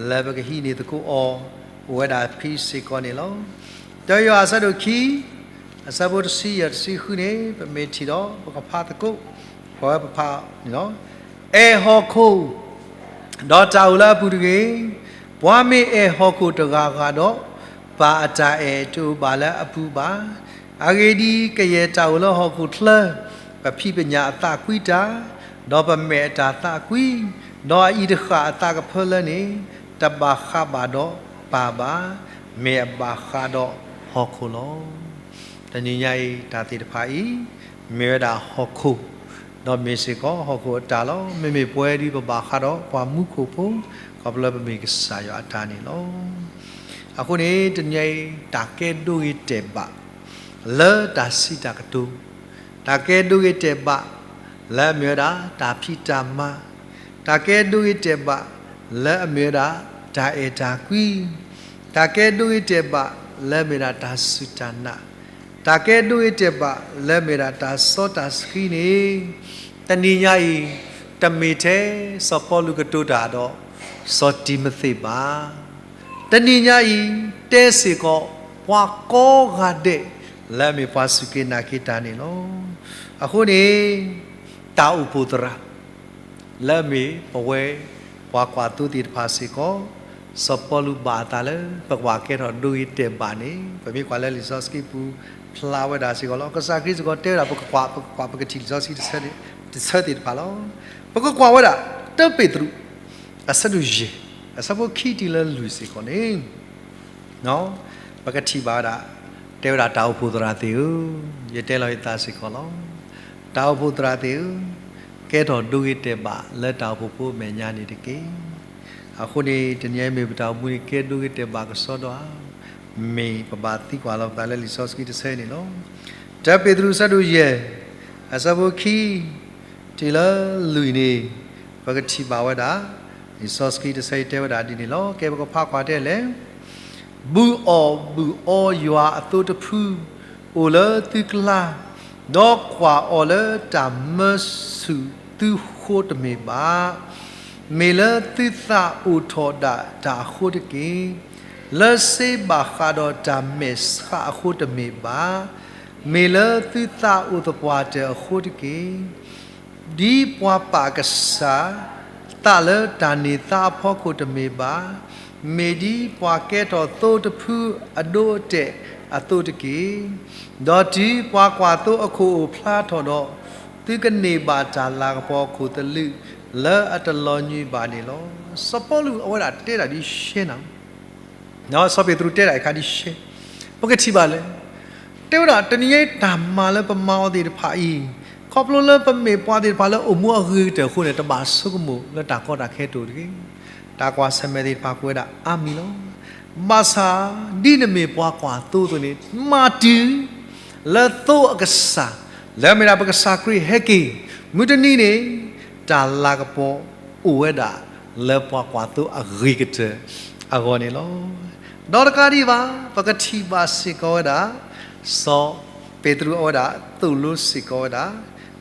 လၢပကဟံးန့ၢ်သကိးအီၤ အိၣ်ဝဲဒၣ်ဖဲစ့ၢ်ကီးန့ၣ်လီၤ. တၢယိၤဟၣ်အဆၢဒိၣ်ခံ, အဆၢဖိတဆံယဲၢ်တဆံဃုန့ၣ် ပမ့ၢ်ထံၣ်ဒီး ပကဖးသကိး, ဖးဝဲပဖးန့ၣ်လီၤ. အဲၣ်ဟီၣ်ခိၣ် ဒီးတၢ်အိၣ်လၢအပူၤတဂ့ၤ. ပှၤမ့ၢ်အဲၣ်ဟီၣ်ခိၣ်တဂၤဂၤဒီး, ပၢ်အတၢ်အဲၣ်တအိၣ်ဘၣ်လၢအပူၤဘၣ်. အဂ့ၢ်ဒ်အံၤ, ကယဲၢ်တၢ်အိၣ်လၢဟီၣ်ခိၣ်ချၢ, ပဖံးပညၣ်အသးကွံတၢ်, ဒီးပမဲာ်အတၢ်သးကွံ, ဒီးအအံၤတဃၣ်အသးကဖၢလၢန့ၣ်, တဘၣ်ဃးဘၣ်ဒီးပၢ်ဘၣ်, မ့ၢ်အဘၣ်ဃးဒီးဟီၣ်ခိၣ်လီၤ. တနံၤညါအံၤ တၢ်သ့ၣ်တဖၣ်အံၤ မ့ၢ်ဝဲဒၣ်ဟီၣ်ခိၣ်, ဒီးမ့ၢ်စ့ၢ်ကီးဟီၣ်ခိၣ်အတၢ်လီၤ. မ့မ့ၢ်ပဝဲဒၣ်ပဘၣ်ဃးဒီးပှၤမူခိၣ်ဖိ, ခီဖျိပမ့ၢ်ကစၢ်ယွၤအတၢ်န့ၣ်လီၤ. အဃိန့ၣ် တနံၤညါအံၤ တၢ်ကဲဒိဂ့ၤတဲာ်ဘၣ် လၢတၢ်စံးတၢ်ကတိၤ, တၢ်ကဲဒိဂ့ၤတဲာ်ဘၣ် လၢအမ့ၢ်ဝဲဒၣ်တၢ်ဖံးတၢ်မၤ, တၢ်ကဲဒိဂ့ၤတဲာ်ဘၣ် လၢအမ့ၢ်ဝဲဒၣ်တၢ်အဲၣ်တၢ်ကွံ, တၢ်ကဲဒိဂ့ၤတဲာ်ဘၣ် လၢအမ့ၢ်ဝဲဒၣ်တၢ်စူၢ်တၢ်နာ်, တၢ်ကဲဒိဂ့ၤတဲာ်ဘၣ် လၢအမ့ၢ်ဝဲဒၣ်တၢ်စီတၢ်ဆှံန့ၣ်, တနံၤညါအံၤ တမ့ၢ်ထဲစီၤပီလူးကတိၤတၢ်ဒီး စီၤတံၤမသ့းဘၣ်. တနံၤညါအံၤ တဲစ့ၢ်ကီး ပှၤကိးဂၤဒဲး လၢအမ့ၢ်ပှၤစူၢ်က့ၤနာ်က့ၤတၢ်န့ၣ်လီၤ. အဃိန့ၣ် တၢ်အိၣ်ဖှိၣ်သရၣ် လၢအမ့ၢ်ပဝဲ ပှၤကွၢ်သိသ့ၣ်တဖၣ်စ့ၢ်ကီး, စီၤပီလူးဘၣ်အသးလၢ ပကဘၣ်ကဲထီၣ်ဒိဂ့ၤတဲာ်ဘၣ်န့ၣ် ပမ့ၢ်ကွၢ်လၢလံာ်စီဆှံပူၤ ဖျါဝဲဒၣ်စ့ၢ်ကီးလီၤ. ကစၢ်ခရံာ်စ့ၢ်ကီးတဲဝဲဒၣ် ပကကွၢ်, ပကကွၢ်ပကထံၣ်လံာ်စီဆှံတဆၢသ့ၣ်တဖၣ်လီၤ. ပကကွၢ်ဝဲဒၣ် တၢပ့းတရူး အဆၢဒိၣ်ယဲၢ် အဆၢဖိခံတုၤလၢလွံၢ်စ့ၢ်ကီးန့ၣ် ပကထံၣ်ဘၣ်ဝဲဒၣ်, တဲဝဲဒၣ်တၢ်အိၣ်ဖှိၣ်သရၣ်သ့ၣ်ဧၢ, ယတဲလီၤယသးစ့ၢ်ကီးလီၤ. တၢ်အိၣ်ဖှိၣ်သရၣ်သ့ၣ်ဧၢ, ကဲထီၣ်ဒိဂ့ၤတဲာ်ဘၣ်လၢတၢ်အိၣ်ဖှိၣ်ဖိအမဲာ်ညါန့ၣ်တက့ၢ်. အဃိန့ၣ် တနံၤအံၤမ့ၢ်ပတၢ်အိၣ်မူန့ၣ် ကဲဒိဂ့ၤတဲာ်ဘၣ်ကစီဒီဧါ, မ့ၢ်ပဘၣ်သံကွၢ်လီၤပသးလၢလံာ်စီဆှံတဆၢအံၤန့ၣ်လီၤ. တၢပ့းတရူးအဆၢဒိၣ်ယဲၢ် အဆၢဖိခံ တုၤလၢလွံၢ်န့ၣ် ပကထံၣ်ဘၣ်ဝဲဒၣ် လံာ်စီဆှံတဆၢအံၤတဲဝဲဒၣ်ဒ်န့ၣ်လီၤ. ကဲ ပကဖးကွၢ်တဲလဲၣ်. ဘုၣ်အီၣ်ဘုၣ်အီယွၤအသိတဖု အိၣ်လၢသုကျါ, ဒီးကွၢ်အီၤလၢတၢ်မၢဆူၣ်သုဃိတမ့ၢ်ဘၣ်. မ့ၢ်လၢသုသးအိၣ်ထီၣ်ဒၣ်တၢ်အဃိတက့ၢ်. လၢစ့ဘၣ်ဃးဒီးတၢ်မဲာ်ဆှးအဃိတမ့ၢ်ဘၣ်. မ့ၢ်လၢသုသးအိၣ်သပှၢ်တၢၢ်အဃိတက့ၢ်. ဒ်ပှၤပာ်ကစၢ်သးလၢတၢ်န့ၢ်သါအဖီခိၣ်တမ့ၢ်ဘၣ်, မ့ၢ်ဒ်ပှၤကဲထီၣ်သိတဖုအဒိအတဲာ်အသိးတက့ၢ်. ဒီးတုၤပှၤကွၢ်သိအခိၣ်အိၣ်ဖျါထီၣ်ဒီး, သုကန့ၢ်ဘၣ်တၢ်လၤကပီၤအခိၣ်သလုးလၢအတလီၤညွံးဘၣ်န့ၣ်လီၤ. စီၤပီလူးအဝဲဒၣ်တဲဒၣ်ဒ်ရှဲနၤ စီၤပ့းတရူးတဲဒၣ်အခါဒ်ရှဲ, ပကထံၣ်ဘၣ်လဲၣ်. တဲဝဲဒၣ် တနံၤညါအံၤတၢ်မၤလၢပမၤအီၤသ့ၣ်တဖၣ်အံၤ, ခီဖျိလၢပမ့ၢ်ပှၤသ့ၣ်တဖၣ်လၢအိၣ်မူအဂ့ၤကတၢၢ်အဃိန့ၣ် တဘၣ်ဆိကမိၣ်လၢတၢ်ကီတၢ်ခဲတအိၣ်တဂ့ၤ. တၢ်ကွၢ်ဆၢၣ်မဲာ်သ့ၣ်တဖၣ်ကွဲးဝဲဒၣ်အါမံၤလီၤ. ဘၣ်ဆၣ် ဒ်နမ့ၢ်ပှၤကွၢ်သိအသိးန့ၣ် မၤတုၤ လၢသိအကစၢ်, လၢမ့ၢ်ဒၣ်ပကစၢ်ခရံာ်ဟဲက့ၤ မုၢ်တနံၤန့ၣ် တၢ်လၤကပီၤအိၣ်ဝဲဒၣ်လၢပှၤကွၢ်သိအဂ့ၤကတၢၢ်အဂီၢ်န့ၣ်လီၤ. ဒီးတကးဒံးဘၣ် ပကထံၣ်ဘၣ်စ့ၢ်ကီးဝဲဒၣ် စီၤပ့းတရူးအဝဲဒၣ်သိၣ်လိစ့ၢ်ကီးဝဲဒၣ်,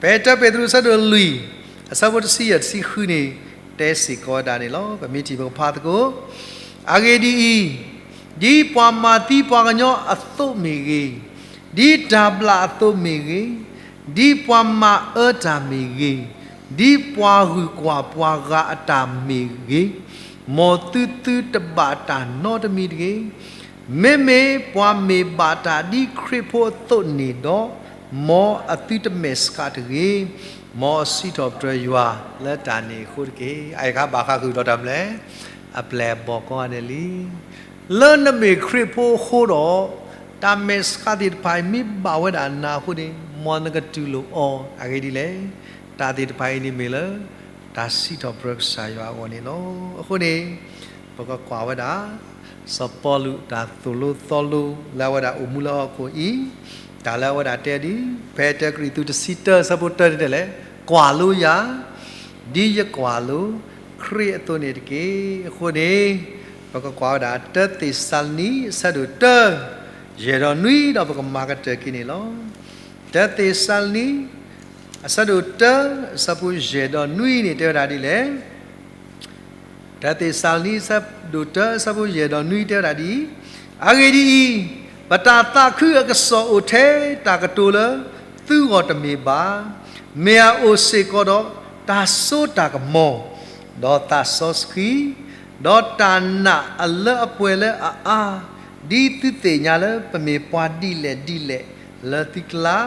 ဖဲတၢပ့းတရူးအဆၢဒိၣ်လွံၢ် အဆၢဖိတဆံယဲၢ်တဆံဃုန့ၣ် တဲစ့ၢ်ကီးဝဲဒၣ်န့ၣ်လီၤ. ပမ့ၢ်ထံၣ်ပကဖးသကိး, အဂ့ၢ်ဒ်အံၤ, ဒ်ပှၤမၤသံပှၤကညီအသိးမ့ၢ်ဂ့ၤ, ဒ်တၢ်ဘျၣ်အသိးမ့ၢ်ဂ့ၤ, ဒ်ပှၤမၤအၢတၢ်မ့ၢ်ဂ့ၤ, ဒ်ပှၤဂုၤကွၢ်ပှၤဂၤအတၢ်မ့ၢ်ဂ့ၤ, မ်သုသုတဘၣ်တၢ်နီတမံၤတဂ့ၤ. မ့မ့ၢ်ပှၤမ့ၢ်ဘၣ်တၢ်ဒ်ခရံာ်ဖိအသိးန့ၣ်ဒီး, မ်အသုတမဲာ်ဆှးတဂ့ၤ. မ်အစံးထီၣ်ပတြၢၤယွၤလၢတၢ်န့ၣ်အဃိတက့ၢ်. အအံၤအခါဘၣ်ဃးဃုာ်ဒီးတၢ်မနုၤလဲၣ်, အပျဲၢ်အဘီၣ်ကိးဂၤဒဲးလံ. လၢနမ့ၢ်ခရံာ်ဖိအဃိဒီး, တၢ်မဲာ်ဆှးသ့ၣ်တဖၣ်အံၤမ့ၢ်ဘၣ်ဝဲဒၣ်နၤအဃိန့ၣ်, မ်နကတူၢ်လိာ်အီၤအဂ့ၢ်ဒ်လဲၣ်. တၢ်သ့ၣ်တဖၣ်အံၤန့ၣ်မ့ၢ်လၢ တၢ်စံးထီၣ်ပတြၢၤကစၢ်ယွၤအဂီၢ်န့ၣ်လီၤ. အဃိန့ၣ် ပကကွၢ်ဝဲဒၣ် စီၤပီလူးတၢ်သိၣ်လိသီလိလၢအဝဲဒၣ်အိၣ်မူလၢဟီၣ်ခိၣ်အံၤ, တၢ်လၢအဝဲဒၣ်တဲဒ် ဖဲတၢကရံၣ်သူးတဆံတၢအဆၢဖိတၢန့ၣ်တဲလဲၣ်, ကွၢ်လိယၤ ဒ်ယကွၢ်လိခရံာ်အသိးန့ၣ်တက့ၢ်. အဃိန့ၣ် ပကကွၢ်ဝဲဒၣ် တၢသ့းစၤလနံ အဆၢဒိၣ်တၢ ယဲၢ်ဒီးနွံ ဒီးပကမၤကတၢၢ်က့ၤန့ၣ်လီၤ. တၢသ့းစၤလနံ အဆၢဒိၣ်တၢ အဆၢဖိယဲၢ်ဒီးနွံန့ၣ် တဲဝဲဒၣ်ဒ်လဲၣ်. တၢသ့းစၤလနံ အဆၢဒိၣ်တၢ အဆၢဖိယဲၢ်ဒီးနွံတဲဝဲဒၣ်ဒ်အံၤ, အဂ့ၢ်ဒ်အံၤ, ပတၢ်သးခုအကစီၣ်အိၣ်ထဲတၢ်ကတိၤလၢသုဂီၢ်တမ့ၢ်ဘၣ်, မ့ၢ်အအိၣ်စ့ၢ်ကီးဒီးတၢ်စိတၢ်ကမီၤ, ဒီးသးစီဆှံ, ဒီးတၢ်နာ်အလၢအပှဲၤလၢအအါ, ဒ်သုသ့ၣ်ညါလၢပမ့ၢ်ပှၤဒ်လဲၣ်ဒ်လဲၣ်လၢသုကျါ,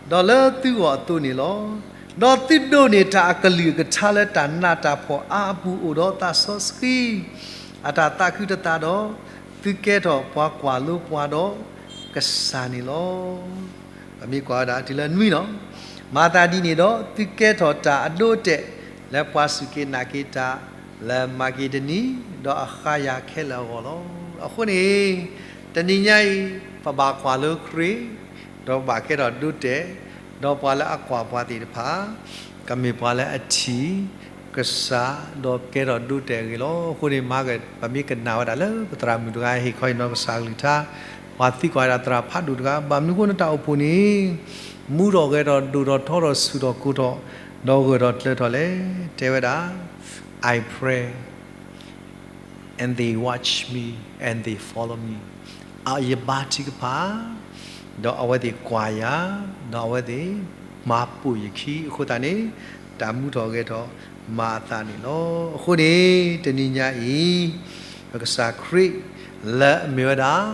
ဒီးလၢသုဂီၢ်အသိးန့ၣ်လီၤ. ဒီးသုဒိးန့ၢ်တၢ်အကလုၢ်အကထါလၢတၢ်နးတၢ်ဖှီၣ်အါအပူၤအိၣ်ဒီးသးစီဆှံ အတၢ်သးခုတသးဒီး, သုကဲထီၣ်ပှၤကွၢ်လိပှၤဒီးကစၢ်န့ၣ်လီၤ. ပမ့ၢ်ကွၢ်ဝဲဒၣ်တုၤလၢနွံလီၤ. မၤသးဒ်န့ၣ်ဒီး သုကဲထီၣ်တၢ်အဒိအတဲာ် လၢပှၤစူၢ်က့ၤနာ်က့ၤတၢ် လၢမၤက့ဒနံ ဒီးအဃါယၤခဲလၢာ်အဂီၢ်လီၤ. အဃိန့ၣ် တနံၤညါအံၤ ပဘၣ်ကွၢ်လိခရံာ်, ဒီးပဘၣ်ကဲထီၣ်ဒိတဲာ်, ဒီးပှၤလၢအကွၢ်ပှၤသ့ၣ်တဖၣ် ကမ့ၢ်ပှၤလၢအထံၣ်ကစၢ် ဒီးကဲထီၣ်ဒိတဲာ်အဂ့ၢ်လီၤ. အဃိန့ၣ် မ့ၢ်ပမ့ၢ်ကနၣ်ဝဲဒၣ်လၢပသရၣ်မုၣ်တဂၤဟ့ၣ်ခီဟ့ၣ်နီၤကစၢ်ကလုၢ်ကထါ, ပှၤသံကွၢ်ဝဲဒၣ်သရၣ်ဖးဒိၣ်တဂၤ ဘၣ်မနုၤအဃိနတၢ်အိၣ်ဖှိၣ်န့ၣ် မူထီၣ်ဂဲၤထီၣ်ဒိၣ်ထီၣ်ထီထီၣ်ဆူၣ်ထီၣ်ကိၢ်ထီၣ် ဒီးဂၢၢ်ထီၣ်ကျၢၤထီၣ်လဲၣ်. တဲဝဲဒၣ် I pray and they watch me and they follow me. ယဘါထုကဖၣ်, ဒီးအဝဲသ့ၣ်ကွၢ်ယၤ, ဒီးအဝဲသ့ၣ်မၤပိာ်ယခံအဃိသတးန့ၣ်, တၢ်မူထီၣ်ဂဲၤထီၣ်မၤအသးန့ၣ်လီၤ. အဃိန့ၣ် တနံၤညါအံၤ ပကစၢ်ခရံာ်လၢအမ့ၢ်ဝဲဒၣ်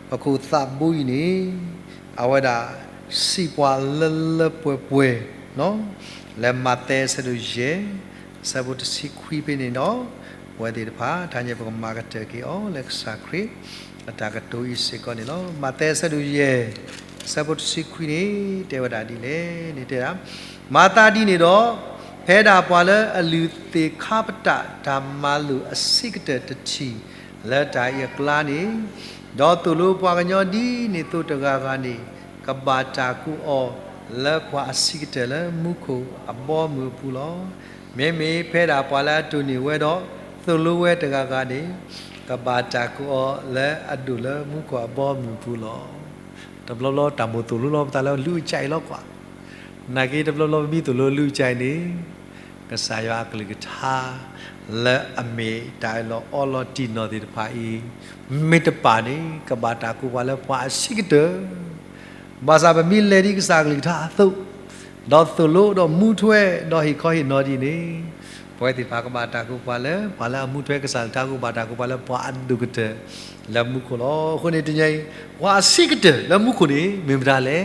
ပခိၣ်သးဘိအံၤန့ၣ် အဝဲဒၣ်စံးပှၤလၢလၢပှဲၤပှဲၤ လၢမးသဲအဆၢဒိၣ်ယဲၢ် အဆၢဖိတဆံခွံဖဲန့ၣ်ဒီး ပဝဲသ့ၣ်တဖၣ် တဟါညါပကမၤကတၢၢ်က့ၤအီၤလၢကစၢ်ခရံာ်အတၢ်ကတိၤအံၤစ့ၢ်ကီးန့ၣ်လီၤ. မးသဲအဆၢဒိၣ်ယဲၢ် အဆၢဖိတဆံခွံန့ၣ် တဲဝဲဒၣ်ဒ်လဲၣ်န့ၣ်တဲဒၣ်, မၤသးဒ်န့ၣ်ဒီး ဖဲဒၣ်ပှၤလၢအလုၢ်သ့ၣ်ခါပတာ်တၢ်မၤလိာ်အဆံးကတၢၢ်တထံၣ် လၢတၢ်အံၤအကျါန့ၣ်, ဒီးသိၣ်လိပှၤကညီဒ်န့ၣ်သိးတဂၤဂၤန့ၣ်, ကဘၣ်တၢ်ကူးအီၤလၢပှၤအဆံးကတၢၢ်လၢမူခိၣ်အဘီအမုၢ်အပူၤလီၤ. မ့မ့ၢ်ဖဲဒၣ်ပှၤလၢအတိၢ်န့ၢ်ဝဲဒီးသိၣ်လိဝဲတဂၤဂၤန့ၣ်, ကဘၣ်တၢ်ကူးအီၤလၢအဒိၣ်လၢမူခိၣ်အဘီအမုၢ်အပူၤလီၤ. တဘျီဘျီတၢ်မိၣ်သိၣ်လိလီၤပသးလၢလုၢ်အကၠဲအံၤလီၤကွၢ်, နာ်က့တဘျီဘျီပမ့ၢ်သိၣ်လိလုၢ်အကၠဲအံၤန့ၣ်, ကစၢ်ယွၤအကလုၢ်ကထါ လၢအမ့ၢ်တၢ်အၢၣ်လီၤအီလီၤတံၢ်နီၢ်သ့ၣ်တဖၣ်အံၤ, မ့ၢ်တပာ်န့ၣ် ကဘၣ်တၢ်ကူးပှၤလၢပှၤအဆံးကတၢၢ် ဘၣ်ဆၣ်ပမ့ၢ်လဲၤဒ်ကစၢ်ကလုၢ်ကထါအသိး, ဒီးသိၣ်လိဒီးမူထွဲဒီးဟ့ၣ်ခီဟ့ၣ်နီၤဒ်န့ၣ်, ပဝဲသ့ၣ်တဖၣ်ကဘၣ်တၢ်ကူးပှၤလၢ ပှၤလၢအမူထွဲကစၢ်ကလုၢ်ကထါအဃိ ဘၣ်တၢ်ကူးပှၤလၢပှၤအဒိၣ်ကတၢၢ်လၢမူခိၣ်လီၤ. အဃိန့ၣ်တနံၤအံၤ ပှၤအဆံးကတၢၢ်လၢမူခိၣ်န့ၣ် မ့ၢ်မတၤလဲၣ်.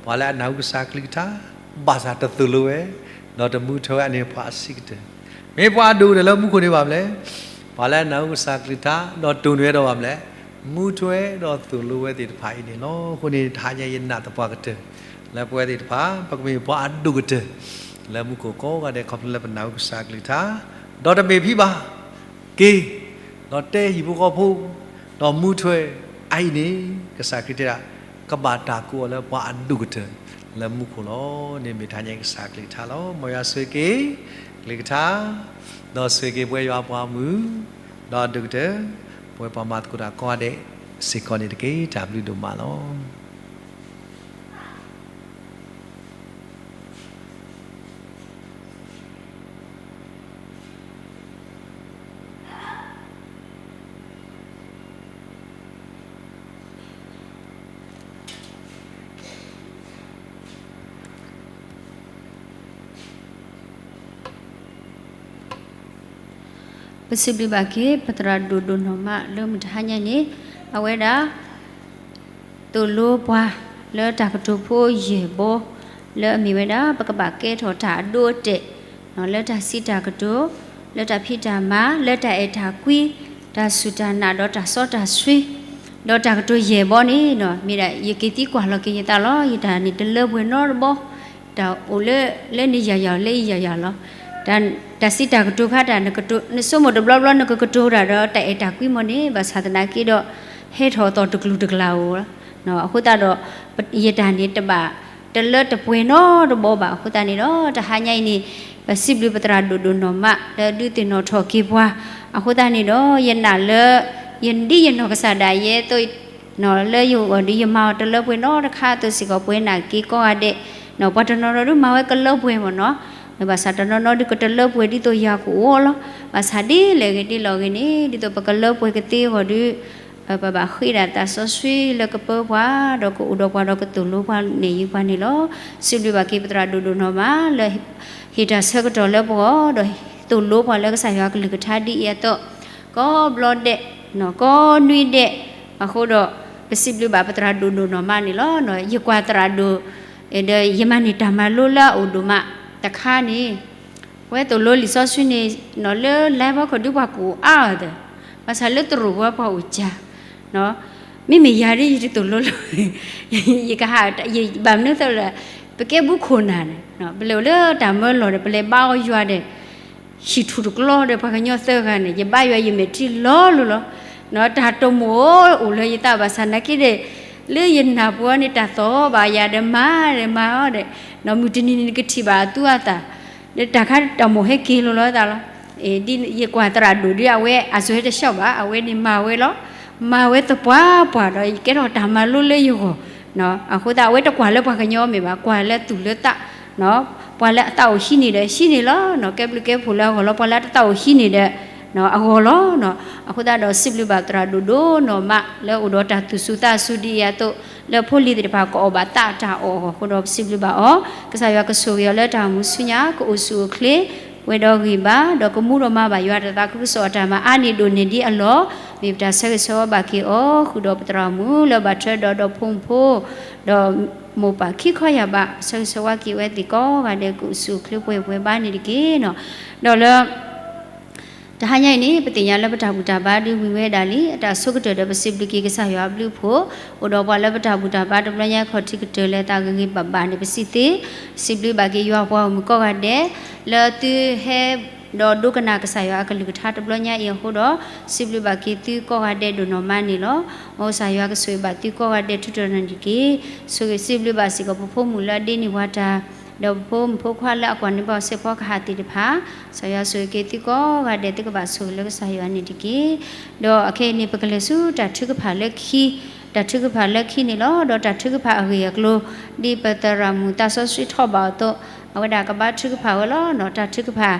ပှၤလၢအနၢ်ဟူကစၢ်ကလုၢ်ကထါ ဘၣ်ဆၣ်တသိၣ်လိဝဲ ဒီးတမူထွဲဝဲန့ၣ် ပှၤအဆံးကတၢၢ်. မ့ၢ်ပှၤအဒိၣ်ကတၢၢ်လၢမူခိၣ်န့ၣ်ဘၣ်မနုၤလဲၣ်. ပှၤလၢအနၢ်ဟူကစၢ်ကလုၢ်ကထါ ဒီးတိၢ်န့ၢ်ဝဲဒီးဘၣ်မနုၤလဲၣ်, မူထွဲဒီးသိၣ်လိဝဲသ့ၣ်တဖၣ်အံၤန့ၣ်လီၤ. အဃိန့ၣ် တဟါညါယနာ်သပှၢ်ကတၢၢ် လၢပဝဲသ့ၣ်တဖၣ် ပကမ့ၢ်ပှၤအဒိၣ်ကတၢၢ်လၢမူခိၣ်ကိးဂၤဒဲး ခီဖျိလၢပနၢ်ဟူကစၢ်ကလုၢ်ကထါ ဒီးတမ့ၢ်ဖံးဘၣ်က့ၤ ဒီးတဲဟံၣ်ဖိဃီဖိ ဒီးမူထွဲအအံၤန့ၣ် ကစၢ်ခရံာ်တဲဒၣ် ကဘၣ်တၢ်ကူးအီၤလၢပှၤအဒိၣ်ကတၢၢ်လၢမူခိၣ်လီၤ. န့ၣ်မ့ၢ်တဟါညါကစၢ်ကလုၢ်ကထါလီၤ. မ်ယွၤဆိၣ်ဂ့ၤက့ၤကလုၢ်ကထါ ဒီးဆိၣ်ဂ့ၤက့ၤပဝဲယွၤပှၤမုၣ် ဒီးအဒိၣ်ကတၢၢ် ပဝဲပှၤမၤသကိးတၢ်ကိးဂၤဒဲးစ့ၢ်ကီးန့ၣ်တက့ၢ်. တၢ်ဘျုးဒိၣ်မးလီၤ. ပစံးဘျုးဘၣ်က့ၤ ပသရၣ်ဒိၣ်ဒိၣ်နီၢ်မးလၢမုၢ်တဟါညါန့ၣ် အဝဲဒၣ် သိၣ်လိပှၤလၢတၢ်ကတိၤဖိယဲၢ်ဘီ လၢအမ့ၢ်ဝဲဒၣ် ပကဘၣ်ကဲထီၣ်တၢ်အဒိအတဲာ် လၢတၢ်စံးတၢ်ကတိၤ, လၢတၢ်ဖံးတၢ်မၤ, လၢတၢ်အဲၣ်တၢ်ကွံ, တၢ်စူၢ်တၢ်နာ်ဒီးတၢ်စီတၢ်ဆှံ, ဒီးတၢ်ကတိၤယဲၢ်ဘီန့ၣ် မ့ၢ်ဒၣ်ယက့ၤသံကွၢ်လီၤက့ၤယသးလီၤ. ယတၢ်န့ၣ်တလၢပှဲၤနီတဘီ တၢ်အိၣ်လၢ လၢန့ၣ်ယၤယၤ လၢအံၤယၤယၤလီၤ. တၢ်စံးတၢ်ကတိၤခါတၢ် နဆိကမိၣ်တဘျီဘျီ နကကတိၤတၢ်ဒီးတၢ်အဲၣ်တၢ်ကွံမီၤန့ၣ် ဘၣ်ဆၣ်သနာ်က့ဒီး ဟဲထီၣ်အသီၣ်တကလုာ်တကလးဧိၤလီၤ. အဃိသတးဒီး ယတၢ်န့ၣ်တဘၣ် တလၢတပှဲၤနီတဘီဘၣ်. အဃိသတးန့ၣ်ဒီး တဟါညါအံၤန့ၣ် ပစံးဘျုးပသရၣ်ဒိၣ်ဒိၣ်နီၢ်မး လၢဒုးသ့ၣ်နီၣ်ထီၣ်က့ၤပှၤ. အဃိသတးန့ၣ်ဒီး ယနာ်လၢ ယဒ်ယနီၢ်ကစၢ်ဒၣ်ယဲသိး လၢယဂီၢ်ဒီး ယမၤအီၤတလၢပှဲၤနီတခါအသိးစ့ၢ်ကီး ပဝဲနာ်က့ကိးဂၤဒဲး ပှၤတနီၤနီၤဒုးမၤဝဲကလၢပှဲၤမီၢ်နီၤ. ဘၣ်ဆၣ်တနီၤနီၤဒုးကတလၢပှဲၤဒ်သိးယၤကအိၣ်လီၤ. ဘၣ်ဆၣ်ဒ်လဲၣ်ဂ့ၤဒ်လဲၣ်ဂ့ၤန့ၣ် ဒ်သိးပကလၢပှဲၤကသ့အဂီၢ်ဒီး ပဘၣ်ဃ့ဒၣ်သးစီဆှံလၢကပၢပှၤ ဒီးကအိၣ်ဒီးပှၤဒီးကသိၣ်လိပှၤန့ၣ်ယံၤပှၤန့ၣ်လီၤ. စံးဘျုးဘၣ်က့ၤပသရၣ်ဒိၣ်ဒိၣ်နီၢ်မးလၢ ဟ့ၣ်တၢ်ဆၢကတီၢ်လၢပဂီၢ် ဒီးသိၣ်လိပှၤလၢကစၢ်ယွၤကလုၢ်ကထါဒ်အံၤအသိး ကိးဘျီဒဲး ကိးနွံဒဲး အဃိဒီး ပစံးဘျုးဘၣ်ပသရၣ်ဒိၣ်ဒိၣ်နီၢ်မးန့ၣ်လီၤ. ယကွၢ်သရၣ်ဒိၣ် ဒီးယမၤန့ၢ်တၢ်မၤလိလၢအအိၣ်ဒိၣ်မးတခါန့ၣ် အဝဲသိၣ်လိလံာ်စီဆှံန့ၣ် လၢ live ဖီခိၣ်ဒုးပှၤကူၣ်အါအီၤသၢ ဘၣ်ဆၣ်လၢတရူးပှၤပှၤအိၣ်ကၢ မ့မ့ၢ်ယၤဒ်ယတသိၣ်လိလီၤ ယကဟး ဘၣ်မနုၤသ့လဲၣ် ပကဲဘူးခိၣ်နၢ်န့ၣ် ပလဲၤအိၣ်လၢတၢ်မၢလီၢ်ဒီး ပလဲၤဘါအီၤယွၤဒီး ဟံၣ်ထူၣ်တကျီဒီး ပှၤကညီသၢဂၤန့ၣ် ယဘါယွၤယမဲာ်ထံလီၤလိၤလီၤ. တၢ်တမိၣ်အိၣ်လၢယသးဘၣ်ဆၣ်နာ်က့ဒီး လၢယနၢ်ပူၤန့ၣ် တၢ်သီၣ်ဘၣ်ယၤဒီးမၤဒီးမၤအီၤဒီး မုၢ်တနံၤန့ၣ်နကထံၣ်ဘၣ်အသူအသၣ် ဒီးတၢ်ခါတၢ်မိၣ်ဟဲက့ၤလိၤလီၤသးလီၤ. ဒ်ယကွၢ်သရၣ်ဒိၣ်ဒ်အဝဲအစၢၤဟဲတဆှီဘၣ် အဝဲန့ၣ်မၤဝဲလီၤ. မၤဝဲသပှၢ်ပှၢ်ဒီး ယကဲထီၣ်တၢ်မၤလိလၢယဂီၢ် အဃိသတး အဝဲတကွၢ်လၢပှၤကညီမ့ၢ်ဘၣ် ကွၢ်လၢသူၣ်လၢသး ပှၤလၢအသးအိၣ်ဟံးန့ၢ်ဒီးဟံးန့ၢ်လီၤ. ကဲဘျုးကဲဖှိၣ်လၢအဂီၢ်လီၤ. ပှၤလၢအတသးအိၣ်ဟံးန့ၢ်ဒီး အဂီၢ်လီၤ. အဃိသတးဒီးစံးဘျုးဘၣ်သရၣ်ဒိၣ်ဒိၣ်နီၢ်မး လၢအိၣ်ဒီးတၢ်သူၣ်စူၤသးစူၤဒ်အံၤအသိး လၢဖိလံၤသ့ၣ်တဖၣ်ကအီၣ်ဘၣ်သးတၢ်အီၣ်အဂီၢ်အဃိဒီး ပစံးဘျုးဘၣ်အီၤ ကစၢ်ယွၤကဆိၣ်ဂ့ၤအီၤလၢတၢ်အိၣ်မူဆူညါ ကအိၣ်ဆူၣ်အိၣ်ချ့ ဝဲဒီးဂံၢ်ဘါ ဒီးကမူဒီးမၤဘၣ်ယွၤတၢ်သးခုကစီၣ်အတၢ်မၤအါန့ၢ်ဒိၣ်န့ၢ်ဒ်အလီၢ် မ့ၢ်ပတၢ်ဆၢဂ့ၤဆၢဝါဘၣ်က့ၤအီၤ ဃုာ်ဒီးပသရၣ်မုၣ်လၢဘၣ်ထွဲဒီး ဒီးဖိမုၣ်ဖိ ဒီးမိၢ်ပၢ်ခံခီယၢ်ဘး ဆၢဂ့ၤဆၢဝါက့ၤဝဲသ့ၣ်ကိးဂၤဒဲး ကအိၣ်ဆူၣ်အိၣ်ချ့ပှဲၤပှဲၤဘါန့ၣ်တက့ၢ်နီၤ. ဒီးလၢ တဟါညါအံၤန့ၣ် ပသ့ၣ်ညါလၢပတၢ်ဘူၣ်တၢ်ဘါဒုးဝံၤဝဲဒၣ်လံ အတၢ်ဆိကတၢၢ်ဒီးပစံးဘျုးက့ၤကစၢ်ယွၤအဘျုးအဖှိၣ် အိၣ်ဒီးပှၤလၢပတၢ်ဘူၣ်တၢ်ဘါတဘျီညါခီၣ်ထံးကတၢၢ်လၢသးဂ့ၤဂ့ၤဘၣ်ဘၣ်န့ၣ် ပစံးသ့ စံးဘျုးဘၣ်က့ၤယွၤပှၤဂီၢ်မုၢ်ကိးဂၤဒဲး လၢသုဟဲ ဒီးဒိကနၣ်ကစၢ်ယွၤအကလုၢ်ကထါတဘျီညါအံၤအဃိဒီး စံးဘျုးဘၣ်က့ၤသုကိးဂၤဒဲးဒိၣ်နီၢ်မးန့ၣ်လီၤ. မ်ကစၢ်ယွၤကဆိၣ်ဂ့ၤဘၣ်သုကိးဂၤဒဲးထုးထီၣ်န့ၣ်တက့ၢ်. ဆိၣ်ဂ့ၤစံးဘျုးဘၣ်စ့ၢ်ကီးပဖိမုၣ်လၢအဒ့န့ၢ်ပှၤတၢ် ဒီးပဖိမုၣ်ဖိခွါလၢအကွၢ်န့ၢ်ပှၤစဲးဖီကဟၣ်သ့ၣ်တဖၣ် ကစၢ်ယွၤဆိၣ်ဂ့ၤက့ၤသုကိးဂၤဒဲး သုကဘၣ်ဆိၣ်ဂ့ၤလၢကစၢ်ယွၤန့ၣ်တက့ၢ်. ဒီးအခဲအံၤန့ၣ် ပကလဲၤဆူတၢ်ထုကဖၣ်လၢခံ တၢ်ထုကဖၣ်လၢခံန့ၣ်လီၤ. ဒီးတၢ်ထုကဖၣ်အဂ့ၢ်အကျိၤ ဒ်ပသရၣ်မုၣ်သးစီဆှံထီၣ်ဘၣ်အသိး အဝဲဒၣ်ကဘါထုကဖၣ်ဝဲလီၤနီၤ. တၢ်ထုကဖၣ်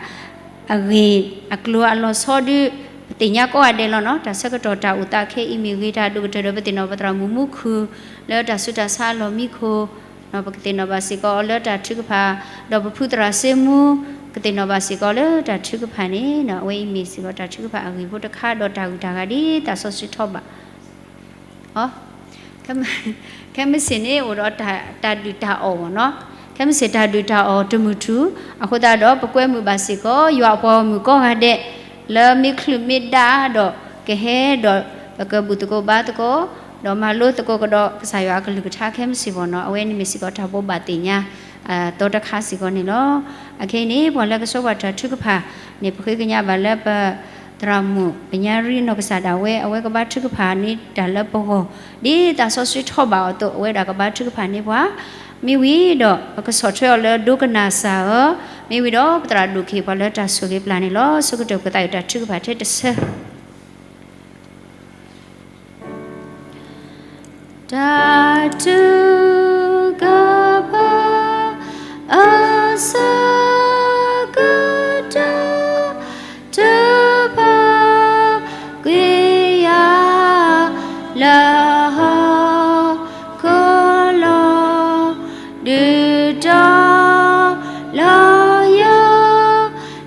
အဂ့ၢ်အကျိၤအလီၤဆီဒုး ပသ့ၣ်ညါကိးဂၤဒဲးလီၤနီၤ. တၢ်ဆၢကတီၢ်တၢ်အိၣ်သးခဲအံၤမ့ၢ်ဂ့ၤ တၢ်ဒိၣ်ကတၢၢ်ဒီးပသ့ၣ်နီၣ်ပသရၣ်မုၣ်မူခုၣ် လၢတၢ်ဆူးတၢ်ဆါအလီၢ်မံခိၣ် ပကသ့ၣ်နီၣ်ဘၣ်စ့ၢ်ကီးအီၤလၢတၢ်ထုကဖၣ် ဒီးပဖုသရၣ်စ့မူ ကသ့ၣ်နီၣ်ဘၣ်စ့ၢ်ကီးလၢတၢ်ထုကဖၣ်န့ၣ် အဝဲအံၤမ့ၢ်စ့ၢ်ကီးတၢ်ထုကဖၣ်အဂ့ၢ်ဖိတခါ ဒီးတၢ်ဂုၤတၢ်ဂၤဒ်သးစီဆှံထီၣ်ဘၣ် ခဲမုၢ်ဆ့ၣ်န့ၣ် အိၣ်ဒီးတၢ်ဒုၣ်တၢ်အီၣ်မ့ၢ်နီၤ. ခဲမုၢ်ဆ့ၣ်တၢ်ဒုၣ်တၢ်အီၣ်တမုာ်ထူၣ် အဃိသတးဒီး ပကွဲမုာ်ဘၣ်စ့ၢ်ကီး ယွၤအပှၤဂီၢ်မုၢ်ကိးဂၤဒဲး လၢမ့ၢ်ချုးမ့ၢ်ဒါဒီး ကဟဲဒီး ပကဘူၣ်သကိးဘါသကိး ဒီးမၤလိသကိးကဒီးကစၢ်ယွၤအကလုၢ်ကထါခဲမုၢ်ဆ့ၣ်ဘၣ်နီၤ. အဝဲန့ၣ်မ့ၢ်စ့ၢ်ကီးတၢ်ဘိးဘၣ်သ့ၣ်ညါ အသီတခါစ့ၢ်ကီးန့ၣ်လီၤ. အခဲအံၤန့ၣ် ပှၤလၢကဆှၢပှၤတၢ်ထုကဖၣ်န့ၣ် ပဃ့ကညးဘၣ်လၢပ သရၣ်မုၣ်ပညါရံနီၢ်ကစၢ်ဒၣ်ဝဲ အဝဲကဘါထုကဖၣ်န့ၢ်တၢ်လၢပဂီၢ် ဒ်သးစီဆှံထီၣ်ဘၣ်အီၤအသိး အဝဲဒၣ်ကဘါထုကဖၣ်န့ၢ်ပှၤ မ့ၢ်ဝံၤဒီး ပကဆီၣ်ထွဲအီၤလၢဒိကနၣ်စၢ်ဧၢ, မ့ၢ်ဝံၤဒီး ပသရၣ်ဒိၣ်ကဟ့ၣ်ပှၤလၢတၢ်ဆိၣ်ဂ့ၤပျၢ်န့ၣ်လီၤ. ဆိကတၢၢ်ပကသးအုးတၢ်ထုကဖၣ်ထဲတဆၢ တၢ်ထုကဖၣ် အဆၢကတီၢ် ထုကဖၣ် ကွံာ်ယၤ လၢဟီၣ်ခိၣ်လီၤ ဒုးတီၤ လီၤယၤ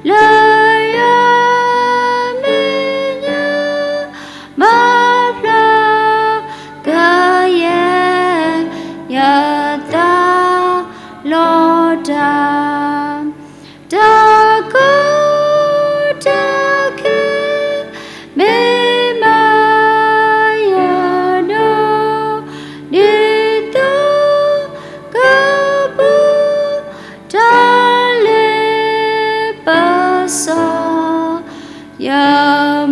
လၢယွၤမံၤညါ မၤဖျါ ကယဲၢ် ယသးလီၤတၢ် တၢ်ကီတၢ်ခဲ မ့ၢ်မၤယၤနီၢ် ဒ်သိးကပူၤ တၢ်လ့ပစီ ယ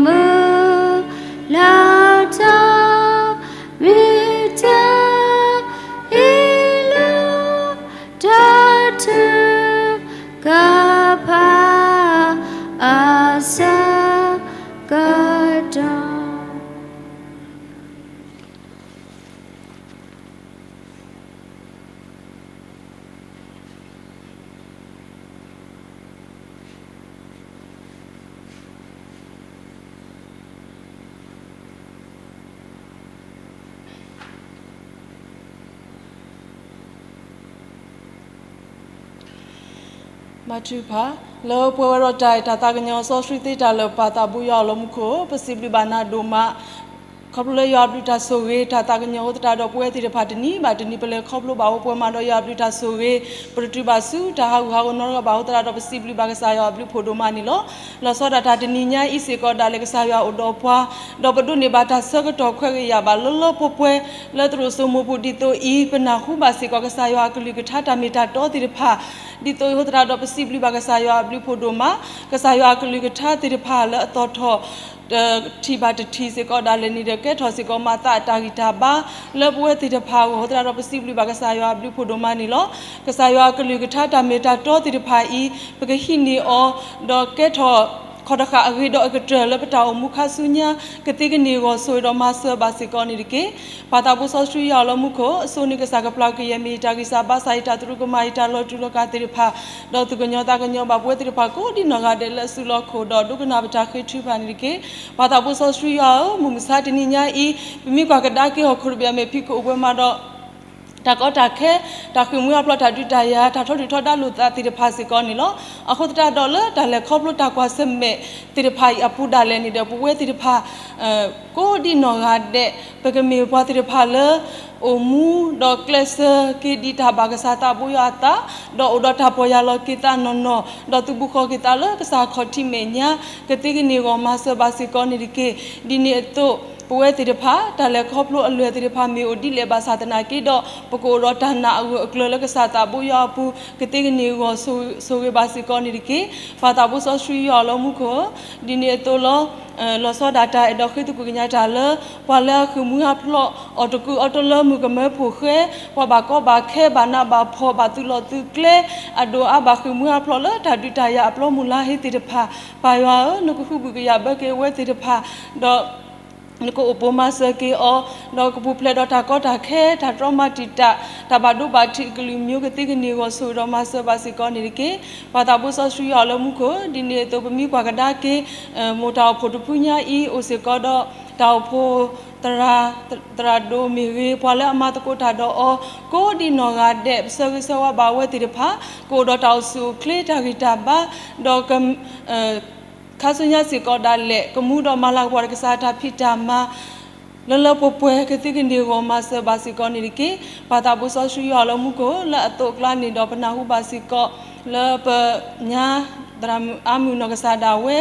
မုၢ်လၢ်တၢ် မ့ၢ်တၢ် အ့ၣ်လိာ် တၢ်ထု မၤထုကဖၣ်, လၢပှဲၤဝဲဒီးတၢ်အဲၣ်တၢ်သးကညီၤစီဆှံသ့တၢ်လၢာ် ပၢ်သးဘိယွၤအလီၢ်မူခိၣ်, ပစံးဘျုးဘၣ်နၤဒိၣ်မး ခီဖျိလၢယွၤအဘျုးတၢ်ဆိၣ်ဂ့ၤ တၢ်သးကညီၤအဃိသတးဒီး ပဝဲသ့ၣ်တဖၣ်တနံၤဘၣ်တနံၤ ပလဲၤခီဖျိဘၣ်အိၣ်ပှဲၤမးဒီးယွၤအဘျုးတၢ်ဆိၣ်ဂ့ၤ, ပတတုၤဘၣ်ဆူတၢ်ဟးဂူာ်ဟးဂီၤနီတဂၤဘၣ်အဃိသတးဒီး ပစံးဘျုးဘၣ်ကစၢ်ယွၤအဘျုးဖှိၣ်ဒိၣ်မးန့ၣ်လီၤ. လီၤဆီဒၣ်တၢ်တနံၤညါအံၤစ့ၢ်ကီး ဒၣ်လဲာ်ကစၢ်ယွၤအိၣ်ဒီးပှၤ, ဒီးပဒိးန့ၢ်ဘၣ်တၢ်ဆၢကတီၢ်ခွဲးဂ့ၤယာ်ဘၣ်လၢလၢပှဲၤပှဲၤ လၢသရိာ်စိမိၤပူၤဒ်သိးအံၤ ပနၢ်ဟူဘၣ်စ့ၢ်ကီးကစၢ်ယွၤအကလုၢ်ကထါတၢ်မ့ၢ်တၢ်တီသ့ၣ်တဖၣ် ဒ်သိးအံၤအဃိသတးဒီး ပစံးဘျုးဘၣ်ကစၢ်ယွၤအဘျုးဖှိၣ်ဒိၣ်မး, ကစၢ်ယွၤအကလုၢ်ကထါသ့ၣ်တဖၣ်လၢအသီၣ်ထီၣ် တထံၣ်ဘၣ်တထံၣ်စ့ၢ်ကီးဒၣ်လဲာ်န့ၣ်ဒီး ကဲထီၣ်စ့ၢ်ကီးမၤသးအတၢ်ဂံၢ်တၢ်ဘါ လၢပဝဲသ့ၣ်တဖၣ်အဂီၢ်အဃိသတးဒီး ပစံးဘျုးဘၣ်ကစၢ်ယွၤအဘျုးဖှိၣ်ဒိၣ်မးန့ၣ်လီၤ. ကစၢ်ယွၤအကလုၢ်ကထါတၢ်မ့ၢ်တၢ်တီသ့ၣ်တဖၣ်အံၤ ပကဟံးန့ၢ်အီၤ ဒီးကဲထီၣ် ခီၣ်တဃာ်အဂ့ၤဒီးအကတၢၢ်လၢပတၢ်အိၣ်မူခါဆူညါ ကသ့ကန့ၢ်အဂီၢ်ဆိၣ်ဂ့ၤဒီးမၤစၢၤဘၣ်စ့ၢ်ကီးန့ၣ်တက့ၢ်. ပၢ်သးဘိစီဆှံယွၤအလီၢ်မူခိၣ်, အစိန့ၣ်ကစၢ်ကပျၢ်ကယဲၢ်မ့ၢ်ယတၢ်ဂံၢ်စၢ်ဘါစၢ် ယတၢ်သရူးကမၣ် ယတၢ်လီၤတူာ်လီၤကာ်သ့ၣ်တဖၣ်, ဒီးသူၣ်ကညီၤသးကညီၤဘၣ်ပဝဲသ့ၣ်တဖၣ်ကိးဒံနီၢ်ဂၤဒဲးလၢအစုလီၢ်ခိၣ် ဒီးဒိကနၣ်ပတၢ်ဃ့ထုကဖၣ်န့ၣ်တက့ၢ်. ပၢ်သးဘိစီဆှံယွၤဧၢ, မုၢ်မဆါတနံၤညါအံၤ ပမ့ၢ်ကွၢ်ကဒါက့ၤဟီၣ်ခိၣ်တဘ့ၣ်အမဲာ်ဖံးကအိၣ်ပှဲၤမးဒီး တၢ်ကီတၢ်ခဲ, တၢ်ဃ့ၢ်မှံဟးဖျိး တၢ်ဒုးတၢ်ယၤ, တၢ်ထီဒုၣ်ထီဒါလိာ်သးသ့ၣ်တဖၣ်စ့ၢ်ကီးန့ၣ်လီၤ. အဃိသတးဒီးလၢတၢ်လဲၤခီဖျိတၢ်ကွၢ်ဆၢၣ်မဲာ်သ့ၣ်တဖၣ်အံၤအပူၤဒၣ်လဲာ်န့ၣ်ဒီး ပဝဲသ့ၣ်တဖၣ် ကိးဒံနီၢ်ဂၤဒဲး ပကမ့ၢ်ပှၤသ့ၣ်တဖၣ်လၢ အိၣ်မူဒီးကျဲးစၢးက့ၤဒံးတၢ်ဘၣ်ကစၢ်သးဘိယွၤအသး, ဒီးအိၣ်ဒီးတၢ်ပီၢ်ယၢ်လီၤက့ၤသးနီၢ်နီၢ်, ဒီးသုးဘူးဃီၤက့ၤသးလၢကစၢ်ခီၣ်ထံးမဲာ်ညါ, ကသ့ကန့ၢ်ဂီၢ်မၤစၢၤဘၣ်စ့ၢ်ကီးန့ၣ်တက့ၢ်. ဒ်န့ၣ်အသိး ပဝဲသ့ၣ်တဖၣ် တၢ်လဲၤခီဖျိအလွဲၢ်သ့ၣ်တဖၣ်မ့ၢ်အိၣ်ဒ်လဲၣ်ဘၣ်ဆၣ်သနာ်က့ဒီး ပကအိၣ်ဒီးတၢ်နာ်အဂၢၢ်အကျၢၤလၢကစၢ်သးဘိယွၤအပူၤ ကသ့ကန့ၢ်ဂီၢ်ဆိၣ်ဂ့ၤဘၣ်စ့ၢ်ကီးန့ၣ်တက့ၢ်. ပၢ်သးဘိစီဆှံယွၤအလီၢ်မူခိၣ်, ဒ်န့ၣ်အသိးလီၤ. လီၤဆီဒၣ်တၢ်အဲၣ်ဒိးဃ့သကွံာ်ကညးတၢ်လၢ ပှၤလၢအဃ့ၢ်မှံဟးဖျိး အီၣ်တကူအီတလၢ မုၣ်ကမဲဖိဃဲ, ပှၤဘၣ်ကီဘၣ်ခဲ ဘၣ်နးဘၣ်ဖှီၣ် ဘၣ်သုးလီၢ်သုးကျဲ, အဒိၣ်အါဘၣ်ဃ့ၢ်မှံဟးဖျိးလၢတၢ်ဒုးတၢ်ယၤအပျီမုၢ်လါဟ့သ့ၣ်တဖၣ်, ပၢ်ယွၤဧၢ, နကဟုဘုၣ်ကယာ်ဘၢက့ၤအဝဲသ့ၣ်တဖၣ်, ဒီး နကအိၣ်ပိာ်မၤစၢၤက့ၤအီၤ, ဒီးကပူၤဖျဲးဒီးတၢ်ကီတၢ်ခဲ တၢ်တြီမၤတံာ်တာ် တၢ်ဘၣ်ဒိဘၣ်ထံးအကလုာ်မံၤ ကသ့ကန့ၢ်ဂီၢ်ဆိၣ်ဂ့ၤဒီးမၤစၢၤဘၣ်စ့ၢ်ကီးန့ၣ်တက့ၢ်. ပၢ်သးဘိစီဆှံယွၤလၢမူခိၣ်, ဒ်န့ၣ်အသိးပမ့ၢ်ကွၢ်ကဒါက့ၤ မိၢ်တၢ်အိၣ်ဖှိၣ်တဖုညါအံၤ အိၣ်စ့ၢ်ကီးဒီး တၢ်အိၣ်ဖှိၣ် သရၣ်ဒိၣ်မ့ၢ်ဂ့ၤ, ပှၤလၢအမၤသကိးတၢ်ဒီးအီၤ ကိးဒံနီၢ်ဂၤဒဲး ပဆၢဂ့ၤဆၢဝါဘၣ်အဝဲသ့ၣ်တဖၣ် ကအိၣ်ဒီးတၢ်အိၣ်ဆူၣ်အိၣ်ချ့ တၢ်ဂံၢ်တၢ်ဘါ, ဒီး ခါဆူညါစ့ၢ်ကီးဒၣ်လဲာ် ကမူဒီးမၤလၤကပီၤဒီးကစၢ်တၢ်ဖံးတၢ်မၤ လၢလၢပှဲၤပှဲၤ ကသ့ကန့ၢ်ဂီၢ်မၤစၢၤဘၣ်စ့ၢ်ကီးန့ၣ်တက့ၢ်. ပၢ်သးဘိစီဆှံယွၤလၢမူခိၣ် လၢအသိးအကျါန့ၣ်ဒီး ပနၢ်ဟူဘၣ်စ့ၢ်ကီး လၢပညါ သရၣ်မုၣ်အါမုၢ်နီၢ်ကစၢ်ဒၣ်ဝဲ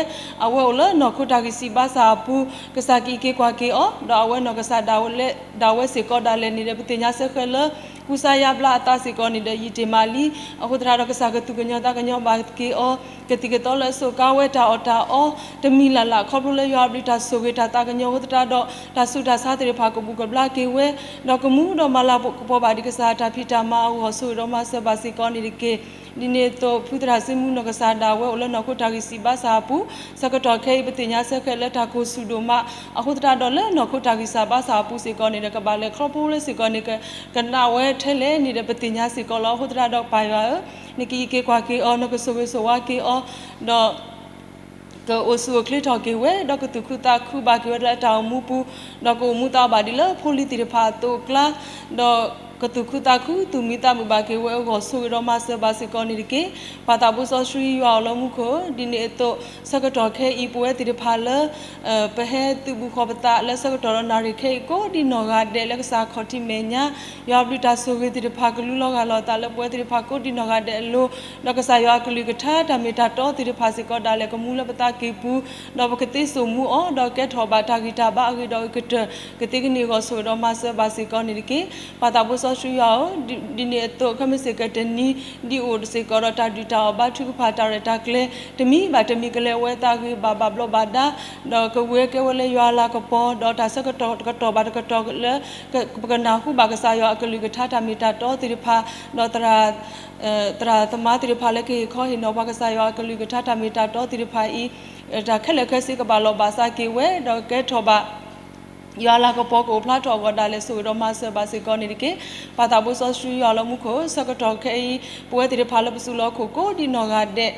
အဝဲအိၣ်လၢနီၢ်ခိတၢ်ဂံၢ်စၢ်ဘါစၢ်အပူၤ ကစၢ်ကအံးက့ၤကွၢ်က့ၤအီၤ ဒီးအဝဲနီၢ်ကစၢ်ဒၣ်ဝဲ ဒၣ်ဝဲစ့ၢ်ကီးဒၣ်လဲာ်န့ၣ်ဒီး ပသ့ၣ်ညါစ့ၢ်ကီးလၢ ကူစါယါဘျါအသးစ့ၢ်ကီးန့ၣ်ဒီး ယံာ်တ့ၢ်မးလံ. အဃိသတးဒီး ကစၢ်ကသူၣ်ကညီၤသးကညီၤဘၣ်က့ၤအီၤ ကသံၣ်ကသီလၢအစိာ်ကါဝဲတၢ်အီၣ်တၢ်အီ တမံၤလၢ်လၢ် ခီဖျိလၢယွၤအဘျုးတၢ်ဆိၣ်ဂ့ၤတၢ်သးကညီၤအဃိသတးဒီး တၢ်ဆူးတၢ်ဆါသ့ၣ်တဖၣ်ကဘူၣ်ကဘျါက့ၤဝဲ ဒီးကမူဒီးမၤလၤကပီၤဘၣ်ဒံးကစၢ်တၢ်ဖံးတၢ်မၤအဂီၢ် ဆိၣ်ဂ့ၤဒီးမၤစၢၤဘၣ်စ့ၢ်ကီးန့ၣ်တက့ၢ်. ဒ်န့ၣ်အသိး ဖုသရၣ်စုမုၢ်နီၢ်ကစၢ်ဒၣ်ဝဲအိၣ်လၢနီၢ်ခိတၢ်ဂံၢ်စၢ်ဘါစၢ်အပူၤ ဆၢကတီၢ်ခဲအံၤ ပသ့ၣ်ညါစ့ၢ်ကီးလၢတၢ်ကိၢ်ဆူၣ်ဒိၣ်မး အဃိသတးဒီးလၢနီၢ်ခိတၢ်ဂံၢ်စၢ်ဘါစၢ်အပူၤစ့ၢ်ကီးန့ၣ်ဒီး ကဘၣ်လဲၤခီဖျိလၢစ့ၢ်ကီးန့ၣ် ကနၣ်ဝဲထဲလဲၣ်န့ၣ်ဒီး ပသ့ၣ်ညါစ့ၢ်ကီးလီၤ. အဃိသတးဒီးပၢ်ယွၤဧၢ, နကအံးက့ၤကွၢ်က့ၤအီၤ နကဆိၣ်ဂ့ၤဆိၣ်ဝါက့ၤအီၤ ဒီး ကအိၣ်ဆူၣ်အိၣ်ချ့ထီၣ်က့ၤဝဲ ဒီးကသူၣ်ခုသးခုဘၣ်က့ၤဝဲလၢအတၢ်အိၣ်မူပူၤ ဒီးကအိၣ်မူသးဘၣ်ဒ်လၢဖိလံၤသ့ၣ်တဖၣ်အသိးအကျါ ဒီးကသူၣ်ခုသးခု သူၣ်မံသးမုာ်ဘၣ်က့ၤဝဲအဂီၢ် ဆိၣ်ဂ့ၤဒီးမၤစၢၤဘၣ်စ့ၢ်ကီးန့ၣ်တက့ၢ်. ပၢ်သးဘိစီဆှံယွၤအလီၢ်မူခိၣ် ဒ်န့ၣ်အသိး ဆၢကတီၢ်ခဲအံၤ ပဝဲသ့ၣ်တဖၣ်လၢ ပဟဲသုးဘူးဃီၤပသးလၢဆၢကတီၢ်ဒီးနၣ်ရံၣ်ခဲအံၤ ကိးဒံနီၢ်ဂၤဒဲးလၢကစၢ်ခီၣ်ထံးမဲာ်ညါ ယွၤအဘျုးတၢ်ဆိၣ်ဂ့ၤသ့ၣ်တဖၣ် ကလူလီၤဂၢ်လီၤအသးလၢပဝဲသ့ၣ်တဖၣ်ကိးဒံနီၢ်ဂၤဒဲးအလိၤ ဒီးကစၢ်ယွၤအကလုၢ်ကထါတၢ်မ့ၢ်တၢ်တီသ့ၣ်တဖၣ်စ့ၢ်ကီးဒၣ်လဲာ် ကမူလၢပသးကံၢ်ပူၤ ဒီးပကသ့စိာ်မူအီၤ ဒီးကဲထီၣ်ဘၣ်တၢ်ဂံၢ်တၢ်ဘါအဂ့ၤဒီးအကတၢၢ် ကသ့ကန့ၢ်အဂီၢ်ဆိၣ်ဂ့ၤဒီးမၤစၢၤဘၣ်စ့ၢ်ကီးန့ၣ်တက့ၢ်. ပၢ်သးဘိစီဆှံယွၤဧၢ, ဒ်န့ၣ်အသိး ခဲမုၢ်ဆ့ၣ်ကတနံၤ ဒ်အိၣ်စ့ၢ်ကီးဒီးတၢ်ဒုၣ်တၢ်အီၣ်ဘါထုကဖၣ်တၢ်ရဲၣ်တၢ်ကျဲၤ တမံၤဘၣ်တမံၤကလဲၤဝဲသးဂ့ၤဘၣ်ဘၣ်ဘျီးဘၣ်ဒါ ဒီးကဝဲၤကဲဝဲလၢယွၤအလၤကပီၤ ဒီးတၢ်ဆၢကတီၢ်တကတီၢ်ဘၣ်တကတီၢ်လၢ ပကနၢ်ဟူဘၣ်ကစၢ်ယွၤအကလုၢ်ကထါတၢ်မ့ၢ်တၢ်တီသ့ၣ်တဖၣ် ဒီး သရၣ်သမါသ့ၣ်တဖၣ်လၢကဟ့ၣ်ခီဟ့ၣ်နီၤပှၤကစၢ်ယွၤအကလုၢ်ကထါတၢ်မ့ၢ်တၢ်တီသ့ၣ်တဖၣ်အံၤ တၢ်ခဲလၢာ်ခဲဆ့ကဘၣ်လီၤဘၣ်စးက့ၤဝဲ ဒီးကဲထီၣ်ဘၣ် ယွၤအလၤကပီၤကအိၣ်ဖျါထီၣ်အဂီၢ်ဒၣ်လဲာ် ဆိၣ်ဂ့ၤဒီးမၤစၢၤဘၣ်စ့ၢ်ကီးန့ၣ်တက့ၢ်. ပၢ်သးဘိစီဆှံယွၤလၢမူခိၣ် ဆၢကတီၢ်ခဲအံၤ ပဝဲသ့ၣ်တဖၣ်လၢပစုလီၢ်ခိၣ်ကိးဒံနီၢ်ဂၤဒဲး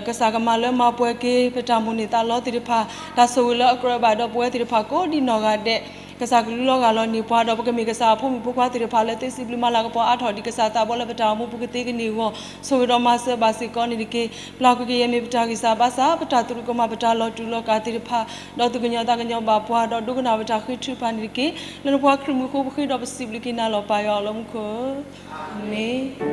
ကစၢ်ကမၤလၢမၤပှဲၤက့ၤ ပတၢ်မိၣ်န့ၢ်သးလီသ့ၣ်တဖၣ် တၢ်ဆိၣ်ဂ့ၤလၢအကြၢးဘၣ်ဒီးပဝဲသ့ၣ်တဖၣ်ကိးဒံနီၢ်ဂၤဒဲး ကစၢ်ကလူလီၤဂာ်လီၤန့ၢ်ပှၤ ဒီးပကမ့ၢ်ကစၢ်အဖိမုၣ်ဖိခွါသ့ၣ်တဖၣ်လၢသ့စံးဘျုးမၤလၤကပီၤအါထီၣ်ဒံးကစၢ်သးဘီလၢပတၢ်အိၣ်မူပူၤကသ့ကန့ၢ်အဂီၢ် ဆိၣ်ဂ့ၤဒီးမၤစၢၤဘၣ်စ့ၢ်ကီးန့ၣ်တက့ၢ်. ပျၢ်ကွံာ်ကယဲၢ်မ့ၢ်ပတၢ်ဂံၢ်စၢ်ဘါစၢ် ပတၢ်သရူးကမၣ် ပတၢ်လီၤတူာ်လီၤကာ်သ့ၣ်တဖၣ် ဒီးသူၣ်ကညီၤသးကညီၤဘၣ်ပှၤ ဒီးဒိကနၣ်ပတၢ်ဃ့ထုကဖၣ်န့ၣ်တက့ၢ်. လၢနဖိခွါခရံာ်မံၤအဃိ ပဃ့ဒီးပစံးဘျုးက့ၤနၤလီၤ ပၢ်ယွၤလၢမူခိၣ်ဧၢ, အၤမ့ၣ်.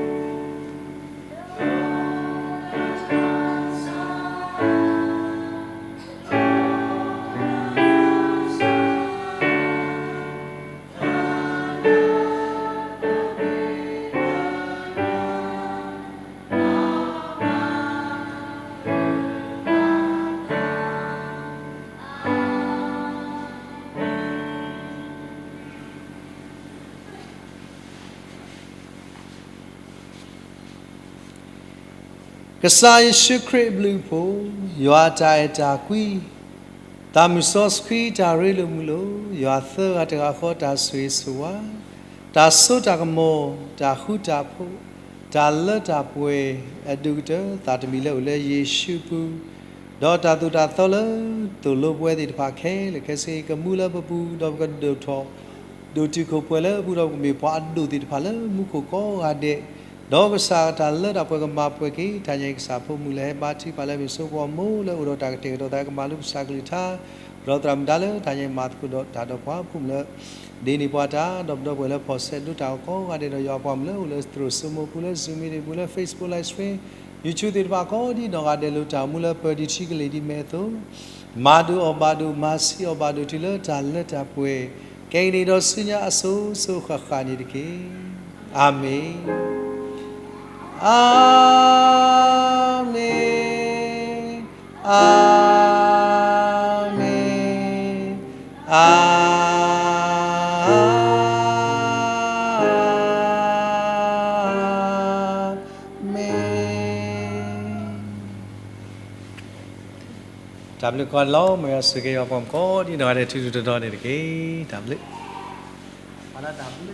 ကစၢ်ယ့ၣ်ၡူးခရံာ်အဘျုးအဖှိၣ်, ယွၤအတၢ်အဲၣ်တၢ်ကွံ, သးမုၢ်စီဆှံတၢ်ရ့လိာ်မုာ်လိာ်, ယွၤသၢဂၤတဂၤဃီတၢ်ဆိၣ်ဂ့ၤဆိၣ်ဝါ, တၢ်စိတၢ်ကမီၤ, တၢ်ဃူတၢ်ဖိး, တၢ်လၢတၢ်ပှဲၤ, အဒိၣ်ကတၢၢ် သးတမံၤလၢအိၣ်လၢယ့ၣ်ၡူးအပူၤ, ဒီးတၢ်သိၣ်တၢ်သီလၢသိၣ်လိပဝဲသ့ၣ်တဖၣ်ခဲလၢာ်ခဲဆ့ ကမူလၢပပူၤ ဒီးပကဒိၣ်ထီၣ် ဒိၣ်တုာ်ခိၣ်ပှဲၤလၢအပူၤ ဒီးပကမ့ၢ်ပှၤအဒိၣ်သ့ၣ်တဖၣ်လၢမူခိၣ်ကိးဂၤဒဲး, ဒီးကစၢ်တၢ်လၢတၢ်ပှဲၤကမၤပှဲၤက့ၤ တၢ်ညါအံၤကစၢ်ဖိမုၣ်လၢဟဲဘါထုကဖၣ်လၢမ့ၢ်စိကမီၤမိၢ်လၢအိၣ်ဒီးတၢ်ကတဲာ်ကတီၤသးကမၤလိကစၢ်ကလုၢ်ကထါ, ဒီးသရၣ်မုၣ်ဒါလၢတၢ်ညါအံၤမၤသကိးဒီးတၢ်ဒီးပှၤဖှိၣ်မုၢ်လၢ ဒ်န့ၣ်ပှၤတၢ်ဒီးပဒီပုၢ်ဝဲၢ်လၢဖီၣ်ဆဲးဒိတၢ်အီၤကိးဂၤဒဲး ဒီးယွၤပှၤမုၣ်လၢအိၣ်လၢသရိာ်စိမိၤအပူၤလၢ Zoom meeting ပူၤလၢ Facebook live stream YouTube သ့ၣ်တဖၣ်ကိးဒ်နီၢ်ဂၤဒဲး လိၣ်တၢ်မူလၢပၢၤဒံးထံကလ့ၢ်ဒ်မဲာ်အသိး, မၤဒိၣ်အီၣ်ဘၣ်ဒိၣ် မၤဆံးအီၣ်ဘၣ်ဒိၣ်တုၤလၢတၢ်လၢတၢ်ပှဲၤ, ကဲက့ၤန့ၣ်ဒီးဆူညါအစိၤစိၤဃၣ်ဃၣ်န့ၣ်တက့ၢ်. အၤမ့ၣ်. အၤမ့ၣ်, အၤမ့ၣ်, အၤမ့ၣ်. တၢ်ဘျုးကိးဂၤဒဲးလီၤ. မ်ယွၤဆိၣ်ဂ့ၤက့ၤပှၤကိးဒ်နီၢ်ဂၤဒဲး ထူထူတီတီန့ၣ်တက့ၢ်. တၢ်ဘျုး, ပှၤလၢတၢ်ဘျုး